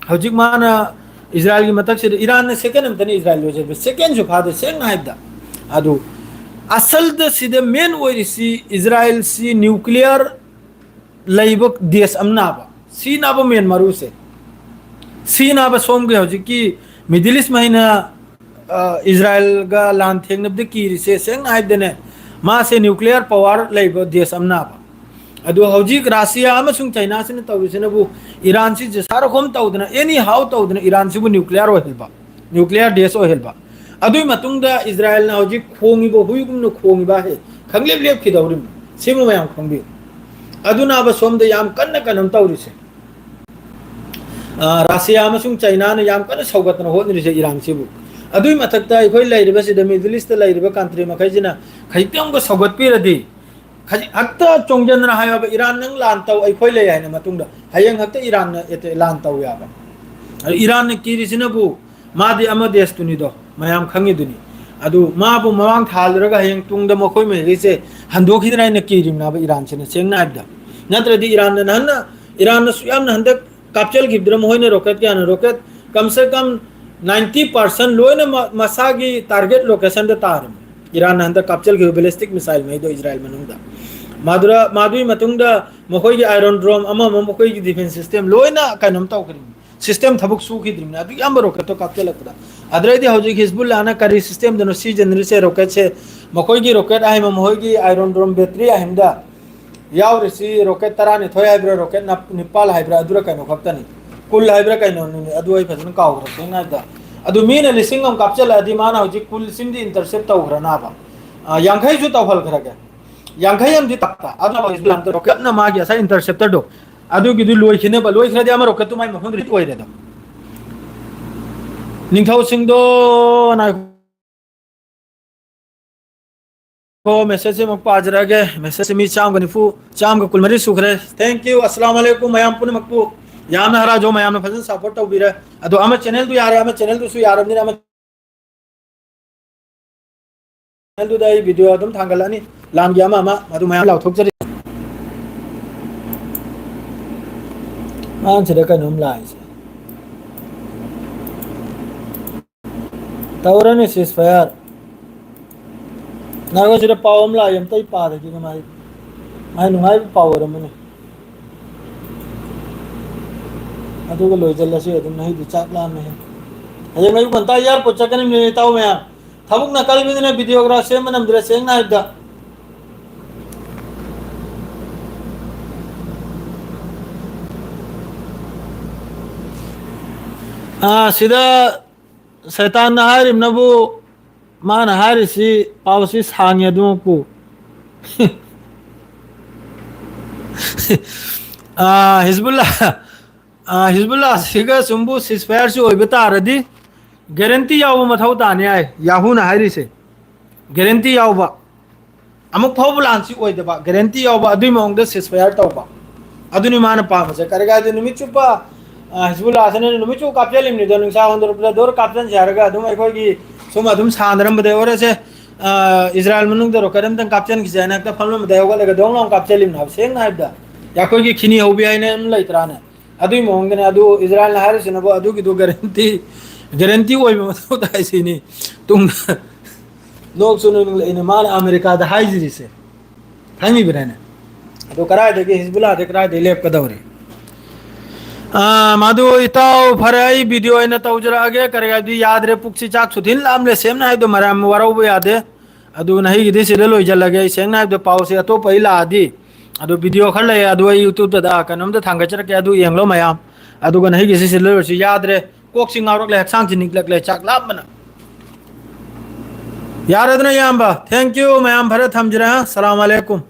ꯍꯧꯖꯤꯛ ꯃꯥꯅ ꯏꯖꯔꯥꯏꯜꯒꯤ ꯃꯊꯛꯁꯤꯗ, ꯏꯔꯥꯟꯅ ꯁꯦꯀꯦꯟ ꯑꯃꯇꯅꯤ ꯏꯖꯔꯥꯏꯜ ꯂꯣꯏꯖꯕ, ꯁꯦꯀꯦꯟꯁꯨ ꯐꯥꯗꯦ꯫ ꯁꯦꯡꯅ ꯍꯥꯏꯕꯗ, ꯑꯗꯨ ꯑꯁꯜꯗ ꯁꯤꯗ ꯃꯦꯟ ꯑꯣꯏꯔꯤꯁꯤ ꯏꯖꯔꯥꯏꯜꯁꯤ ꯅ꯭ꯌꯨꯀ꯭ꯂꯤꯌꯔ ꯂꯩꯕ ꯗꯦꯁ ꯑꯃ ꯅꯥꯕ, ꯁꯤ ꯅꯥꯕ ꯃꯦꯟ ꯃꯔꯨꯁꯦ꯫ ꯁꯤ ꯅꯥꯕ ꯁꯣꯝꯒꯤ ꯍꯧꯖꯤꯛꯀꯤ ꯃꯤꯗꯜ ꯏꯁ ꯃꯍꯩꯅ ꯏꯖꯔꯥꯏꯜꯒ ꯂꯥꯟ ꯊꯦꯡꯅꯕꯗ ꯀꯤꯔꯤꯁꯦ ꯁꯦꯡꯅ ꯍꯥꯏꯕꯗꯅꯦ, ꯃꯥꯁꯦ ꯅ꯭ꯌꯨꯀ꯭ꯂꯤꯌꯔ ꯄꯋꯥꯔ ꯂꯩꯕ ꯗꯦꯁ ꯑꯃ ꯅꯥꯕ꯫ ꯑꯗꯣ ꯍꯧꯖꯤꯛ ꯔꯥꯁꯤꯌꯥ ꯑꯃꯁꯨꯡ ꯆꯩꯅꯥꯁꯤꯅ ꯇꯧꯔꯤꯁꯤꯅꯕꯨ, ꯏꯔꯥꯟꯁꯤ ꯖꯤꯁꯥꯔꯈꯣꯝ ꯇꯧꯗꯅ, ꯑꯦꯅꯤ ꯍꯥꯎ ꯇꯧꯗꯅ ꯏꯔꯥꯟꯁꯤꯕꯨ ꯅ꯭ꯌꯨꯀ꯭ꯂꯤꯌꯔ ꯑꯣꯏꯍꯟꯕ, ꯅ꯭ꯌꯨꯀ꯭ꯂꯤꯌꯔ ꯗꯦꯁ ꯑꯣꯏꯍꯟꯕ꯫ ꯑꯗꯨꯒꯤ ꯃꯇꯨꯡꯗ ꯏꯖꯔꯥꯏꯜꯅ ꯍꯧꯖꯤꯛ ꯈꯣꯡꯉꯤꯕ ꯍꯨꯏꯒꯨꯝꯅ ꯈꯣꯡꯉꯤꯕ ꯍꯦ, ꯈꯪꯂꯦꯞ ꯂꯦꯞꯈꯤꯗꯧꯔꯤꯕꯅꯤ꯫ ꯁꯤꯃ ꯃꯌꯥꯝ ꯈꯪꯕꯤꯌꯨ꯫ ꯑꯗꯨꯅꯕ ꯁꯣꯝꯗ ꯌꯥꯝ ꯀꯟꯅ ꯀꯩꯅꯣꯝ ꯇꯧꯔꯤꯁꯦ꯫ ꯔꯥꯁꯤꯌꯥ ꯑꯃꯁꯨꯡ ꯆꯩꯅꯥꯅ ꯌꯥꯝ ꯀꯟꯅ ꯁꯧꯒꯠꯇꯅ ꯍꯣꯠꯅꯔꯤꯁꯦ ꯏꯔꯥꯟꯁꯤꯕꯨ꯫ ꯑꯗꯨꯒꯤ ꯃꯊꯛꯇ ꯑꯩꯈꯣꯏ ꯂꯩꯔꯤꯕꯁꯤꯗ, ꯃꯤꯗꯜ ꯏꯁꯇ ꯂꯩꯔꯤꯕ ꯀꯟꯇ꯭ꯔꯤ ꯃꯈꯩꯁꯤꯅ ꯈꯖꯤꯛꯇꯪꯒ ꯁꯧꯒꯠꯄꯤꯔꯗꯤ, ꯈꯖꯤꯛ ꯍꯦꯛꯇ ꯆꯣꯡꯁꯤꯟꯗꯅ ꯍꯥꯏꯌꯣꯕ, "ꯏꯔꯥꯟ, ꯅꯪ ꯂꯥꯟ ꯇꯧ, ꯑꯩꯈꯣꯏ ꯂꯩ" ꯍꯥꯏꯅ꯫ ꯃꯇꯨꯡꯗ ꯍꯌꯦꯡ ꯍꯦꯛꯇ ꯏꯔꯥꯟꯅ ꯑꯦꯇꯦ-, ꯂꯥꯟ ꯇꯧ ꯌꯥꯕ꯫ ꯑꯗꯨ ꯏꯔꯥꯟꯅ ꯀꯤꯔꯤꯁꯤꯅꯕꯨ, ꯃꯥꯗꯤ ꯑꯃ ꯗꯦꯁꯇꯨꯅꯤꯗꯣ, ꯃꯌꯥꯝ ꯈꯪꯉꯤꯗꯨꯅꯤ꯫ ꯑꯗꯨ ꯃꯥꯕꯨ ꯃꯃꯥꯡ ꯊꯥꯍꯜꯂꯨꯔꯒ ꯍꯌꯦꯡ ꯇꯨꯡꯗ ꯃꯈꯣꯏ ꯃꯈꯩꯁꯦ ꯍꯟꯗꯣꯛꯈꯤꯗꯅ ꯍꯥꯏꯅ ꯀꯤꯔꯤꯕꯅꯦꯕ ꯏꯔꯥꯟꯁꯤꯅ, ꯁꯦꯡꯅ ꯍꯥꯏꯕꯗ꯫ ꯅꯠꯇ꯭ꯔꯗꯤ ꯏꯔꯥꯟꯅ ꯅꯍꯥꯟꯅ, ꯏꯔꯥꯟꯅꯁꯨ ꯌꯥꯝꯅ ꯍꯟꯗꯛ ꯀꯥꯞꯆꯦꯜꯈꯤꯕꯗꯨꯅ ꯃꯈꯣꯏꯅ ꯔꯣꯀꯦꯠ ꯀꯌꯥꯅ, ꯔꯣꯀꯦꯠ ꯀꯝ ꯁꯦ ꯀꯝ ꯅꯥꯏꯟꯇꯤ ꯄꯥꯔꯁꯦꯟ ꯂꯣꯏꯅꯃꯛ ꯃꯁꯥꯒꯤ ꯇꯥꯔꯒꯦꯠ ꯂꯣꯀꯦꯁꯟꯗ ꯇꯥꯔꯝꯃꯤ꯫ ꯏꯔꯥꯟꯅ ꯍꯟꯗꯛ ꯀꯥꯞꯆꯦꯜꯈꯤꯕ ꯕꯦꯂꯤꯁꯇꯤꯛ ꯃꯤꯁꯥꯏꯜ ꯃꯩꯗꯣ ꯏꯖꯔꯥꯏꯜ ꯃꯅꯨꯡꯗ꯫ ꯃꯗꯨꯔ-, ꯃꯗꯨꯒꯤ ꯃꯇꯨꯡꯗ ꯃꯈꯣꯏꯒꯤ ꯑꯥꯏꯔꯣꯟ ꯗ꯭ꯔꯣꯝ ꯑꯃ ꯑꯃ, ꯃꯈꯣꯏꯒꯤ ꯗꯤꯐꯦꯟꯁ ꯁꯤꯁꯇꯦꯝ ꯂꯣꯏꯅ ꯀꯩꯅꯣꯝ ꯇꯧꯈ꯭ꯔꯤꯕꯅꯤ, ꯁꯤꯁꯇꯦꯝ ꯊꯕꯛ ꯁꯨꯈꯤꯗ꯭ꯔꯤꯕꯅꯤ꯫ ꯑꯗꯨꯛ ꯌꯥꯝꯕ ꯔꯣꯀꯦꯠꯇꯣ ꯀꯥꯞꯆꯜꯂꯛꯄꯗ꯫ ꯑꯗꯨꯗꯩꯗꯤ ꯍꯧꯖꯤꯛ ꯍꯤꯖꯕꯨꯜꯂꯥꯅ ꯀꯔꯤ ꯁꯤꯁꯇꯦꯝꯗꯅꯣ ꯁꯤꯖꯤꯟꯅꯔꯤꯁꯦ? ꯔꯣꯀꯦꯠꯁꯦ, ꯃꯈꯣꯏꯒꯤ ꯔꯣꯀꯦꯠ ꯑꯍꯩꯕ, ꯃꯈꯣꯏꯒꯤ ꯑꯥꯏꯔꯣꯟ ꯗ꯭ꯔꯣꯝ ꯕꯦꯇ꯭ꯔꯤ ꯑꯍꯨꯝꯗ ꯌꯥꯎꯔꯤꯁꯤ ꯔꯣꯀꯦꯠ ꯇꯔꯥꯅꯤꯊꯣꯏ ꯍꯥꯏꯕ꯭ꯔꯥ, ꯔꯣꯀꯦꯠ ꯅꯞ-, ꯅꯤꯄꯥꯜ ꯍꯥꯏꯕ꯭ꯔꯥ, ꯑꯗꯨꯔ ꯀꯩꯅꯣ ꯈꯛꯇꯅꯤ꯫ ꯀꯨꯜ ꯍꯥꯏꯕ꯭ꯔꯥ ꯀꯩꯅꯣꯅꯤ, ꯑꯗꯨ ꯑꯩ ꯐꯖꯅ ꯀꯥꯎꯈ꯭ꯔꯦ ꯁꯦꯡꯅ ꯍꯥꯏꯕꯗ꯫ ꯑꯗꯨ ꯃꯤꯅ ꯂꯤꯁꯤꯡ ꯑꯃ ꯀꯥꯞꯆꯜꯂꯛꯑꯗꯤ ꯃꯥꯅ ꯍꯧꯖꯤꯛ ꯀꯨꯜꯁꯤꯝꯗꯤ ꯏꯟꯇꯔꯁꯦꯞ ꯇꯧꯈ꯭ꯔꯅꯕ꯫ ꯑ, ꯌꯥꯡꯈꯩꯁꯨ ꯇꯧꯍꯜꯈ꯭ꯔꯒꯦ꯫ ꯌꯥꯡꯈꯩ ꯑꯃꯗꯤ ꯇꯞꯄ꯫ ꯑꯗꯨꯅ ꯍꯧꯖꯤꯛ ꯔꯣꯀꯦꯠꯅ ꯃꯥꯒꯤ ꯉꯁꯥꯏ ꯏꯟꯇꯔꯁꯦꯞꯇꯔꯗꯣ, ꯑꯗꯨꯒꯤꯗꯨ ꯂꯣꯏꯈꯤꯅꯕ, ꯂꯣꯏꯈ꯭ꯔꯗꯤ ꯑꯃ ꯔꯣꯀꯦꯠꯇꯨ ꯃꯥꯏ ꯃꯐꯝꯗ ꯍꯤꯠ ꯑꯣꯏꯔꯦ ꯑꯗꯨꯝ꯫ ꯅꯤꯡꯊꯧꯁꯤꯡꯗꯣ ꯅꯥꯏ-, ꯑꯣ, message ꯑꯃꯨꯛ ꯄꯥꯖꯔꯛꯑꯒꯦ꯫ Message ꯃꯤ ꯆꯥꯝꯃꯒ ꯅꯤꯐꯨ, ꯆꯥꯝꯃꯒ ꯀꯨꯟꯃꯔꯤ ꯁꯨꯈ꯭ꯔꯦ꯫ Thank you, ꯑꯁꯂꯥꯝ ꯑꯂꯩꯀꯨꯝ ꯃꯌꯥꯝ ꯄꯨꯝꯅꯃꯛꯄꯨ꯫ ꯌꯥꯝꯅ ꯍꯔꯥꯎꯖꯧ, ꯃꯌꯥꯝꯅ ꯐꯖꯅ support ꯇꯧꯕꯤꯔꯦ꯫ ꯑꯗꯣ ꯑꯃ channelꯗꯨ ꯌꯥꯔꯦ, ꯑꯃ channelꯗꯨꯁꯨ ꯌꯥꯔꯕꯅꯤꯅ ꯑꯃ channelꯗꯨꯗ ꯑꯩ video ꯑꯗꯨꯝ ꯊꯥꯡꯒꯠꯂꯛꯑꯅꯤ꯫ ꯂꯥꯟꯒꯤ ꯑꯃ ꯑꯃ ꯑꯗꯨ ꯃꯌꯥꯝ ꯂꯥꯎꯊꯣꯛꯆꯔꯤ꯫ ꯃꯥꯅ ꯁꯤꯗ ꯀꯩꯅꯣꯝ ꯂꯥꯛꯏꯁꯦ꯫ ꯇꯧꯔꯅꯤ ceasefire꯫ ꯉꯥꯏꯈꯣ, ꯁꯤꯗ ꯄꯥꯎ ꯑꯃ ꯂꯥꯛꯑꯦ, ꯑꯝꯇ ꯑꯩ ꯄꯥꯗꯒꯦ꯫ ꯃꯥꯏ, ꯃꯥꯏ ꯅꯨꯡꯉꯥꯏꯕ ꯄꯥꯎ ꯑꯣꯏꯔꯝꯃꯅꯤ꯫ ꯑꯗꯨꯒ ꯂꯣꯏꯁꯤꯜꯂꯁꯤ ꯑꯗꯨꯝ꯫ ꯃꯍꯤꯗꯨ ꯆꯥꯛ ꯂꯥꯝꯃꯦ꯫ ꯍꯌꯦꯡ ꯑꯌꯨꯛ ꯉꯟꯇꯥ airport ꯆꯠꯀꯅꯤ ꯏꯇꯥꯎ ꯃꯌꯥꯝ꯫ ꯊꯕꯛꯅ ꯀꯜꯕꯅꯤꯅ videoꯒ ꯁꯦꯝꯕ ꯅꯝꯗ꯭ꯔꯦ, ꯁꯦꯡꯅ ꯍꯥꯏꯕꯗ꯫ ꯑꯥ, ꯁꯤꯗ ꯁꯩꯇꯥꯟꯅ ꯍꯥꯏꯔꯤꯕꯅꯕꯨ, ꯃꯥꯅ ꯍꯥꯏꯔꯤꯁꯤ, ꯄꯥꯎꯁꯤ ꯁꯥꯡꯉꯦ ꯑꯗꯨꯃꯛꯄꯨ꯫ ꯑꯥ, ꯍꯤꯖꯕꯨꯜꯂꯥ, ꯑꯥ, ꯍꯤꯖꯕꯨꯜꯂꯥꯁꯤꯒ ꯁꯨꯝꯕꯨ ceasefireꯁꯤ ꯑꯣꯏꯕ ꯇꯥꯔꯗꯤ, guarantee ꯌꯥꯎꯕ ꯃꯊꯧ ꯇꯥꯅꯤ ꯍꯥꯏ ꯌꯥꯍꯨꯅ ꯍꯥꯏꯔꯤꯁꯦ꯫ Guarantee ꯌꯥꯎꯕ꯫ ꯑꯃꯨꯛ ꯐꯥꯎꯕ ꯂꯥꯟꯁꯤ ꯑꯣꯏꯗꯕ, guarantee ꯌꯥꯎꯕ ꯑꯗꯨꯒꯤ ꯃꯑꯣꯡꯗ ceasefire ꯇꯧꯕ꯫ ꯑꯗꯨꯅꯤ ꯃꯥꯅ ꯄꯥꯝꯕꯁꯦ꯫ ꯀꯔꯤ ꯀꯥꯏꯗ ꯅꯨꯃꯤꯠ ꯆꯨꯞꯄ, ꯑ, ꯍꯤꯖꯕꯨꯜꯂꯥꯁꯤꯅ ꯅꯨꯃꯤꯠ ꯆꯨꯞꯄ ꯀꯥꯞꯆꯜꯂꯤꯕꯅꯤꯗꯣ, ꯅꯨꯡꯁꯥ ꯍꯣꯟꯗꯣꯔꯛꯄꯗ ꯗꯣꯔ ꯀꯥꯞꯆꯟꯁꯦ ꯍꯥꯏꯔꯒ ꯑꯗꯨꯝ ꯑꯩꯈꯣꯏꯒꯤ ꯁꯨꯝ ꯑꯗꯨꯝ ꯁꯥꯟꯅꯔꯝꯕꯗꯩ ꯑꯣꯏꯔꯁꯦ, ꯑ, ꯏꯖꯔꯥꯏꯜ ꯃꯅꯨꯡꯗ rocket ꯑꯝꯇꯪ ꯀꯥꯞꯆꯟꯈꯤꯁꯦ ꯍꯥꯏꯅ ꯍꯦꯛꯇ ꯐꯝꯂꯝꯕꯗꯩ ꯍꯧꯒꯠꯂꯒ ꯗꯣꯡ ꯂꯥꯎ ꯀꯥꯞꯆꯜꯂꯤꯕꯅꯦ ꯍꯥꯏꯕ꯫ ꯁꯦꯡꯅ ꯍꯥꯏꯕꯗ, ꯑꯩꯈꯣꯏꯒꯤ ꯈꯤꯅꯤ ꯍꯧꯕꯤ ꯍꯥꯏꯅ ꯑꯃ ꯂꯩꯇ꯭ꯔꯥꯅꯦ? ꯑꯗꯨꯒꯤ ꯃꯑꯣꯡꯗꯅꯦ꯫ ꯑꯗꯨ ꯏꯖꯔꯥꯏꯜꯅ ꯍꯥꯏꯔꯤꯁꯤꯅꯕꯨ ꯑꯗꯨꯒꯤꯗꯨ guarantee, guarantee ꯑꯣꯏꯕ ꯃꯊꯧ ꯇꯥꯏ ꯁꯤꯅꯤ꯫ ꯇꯨꯡꯗ ꯅꯣꯛꯁꯨ ꯅꯣꯛꯅꯤꯡꯂꯛꯏꯅꯦ ꯃꯥꯅ ꯑꯃꯦꯔꯤꯀꯥꯗ ꯍꯥꯏꯖꯔꯤꯁꯦ꯫ ꯈꯪꯉꯤꯕꯅꯦꯅꯦ? ꯑꯗꯣ ꯀꯗꯥꯏꯗꯒꯤ ꯍꯤꯖꯕꯨꯜꯂꯥꯗꯤ ꯀꯗꯥꯏꯗꯒꯤ ꯂꯦꯞꯀꯗꯧꯔꯤ? ꯑꯥ, ꯃꯗꯨ ꯏꯇꯥꯎ, ꯐꯔꯦ, ꯑꯩ video ꯑꯣꯏꯅ ꯇꯧꯖꯔꯛꯑꯒꯦ꯫ ꯀꯔꯤ ꯍꯥꯏꯗꯤ ꯌꯥꯗ꯭ꯔꯦ, ꯄꯨꯛꯁꯤ ꯆꯥꯛꯁꯨ ꯊꯤꯟ ꯂꯥꯝꯂꯦ꯫ ꯁꯦꯝꯅ ꯍꯥꯏꯕꯗꯣ ꯃꯔꯝ ꯋꯥꯔꯧꯕ ꯌꯥꯗꯦ꯫ ꯑꯗꯨ ꯅꯍꯩꯒꯤꯗꯤ ꯁꯤꯗ ꯂꯣꯏꯁꯤꯜꯂꯒꯦ꯫ ꯑꯩ ꯁꯦꯡꯅ ꯍꯥꯏꯕꯗ ꯄꯥꯎꯁꯦ ꯑꯇꯣꯞꯄ ꯑꯩ ꯂꯥꯛꯑꯗꯤ, ꯑꯗꯨ video ꯈꯔ ꯂꯩ, ꯑꯗꯨ ꯑꯩ YouTubeꯇ ꯀꯩꯅꯣꯝꯗ ꯊꯥꯡꯒꯠꯆꯔꯛꯀꯦ, ꯑꯗꯨ ꯌꯦꯡꯂꯣ ꯃꯌꯥꯝ꯫ ꯑꯗꯨꯒ ꯅꯍꯩꯒꯤꯁꯤ ꯁꯤꯗ ꯂꯣꯏꯁꯤ꯫ ꯌꯥꯗ꯭ꯔꯦ, ꯀꯣꯛꯁꯤ ꯉꯥꯎꯔꯛꯂꯦ, ꯍꯛꯆꯥꯡꯁꯤ ꯅꯤꯛꯂꯛꯂꯦ, ꯆꯥꯛ ꯂꯥꯝꯕꯅ꯫ ꯌꯥꯔꯦꯗꯅ ꯏꯌꯥꯝꯕ, thank you ꯃꯌꯥꯝ, ꯐꯔꯦ, ꯊꯝꯖꯔꯦ, ꯍꯥ? ꯁꯂꯥꯝ ꯑꯂꯩꯀꯨꯝ꯫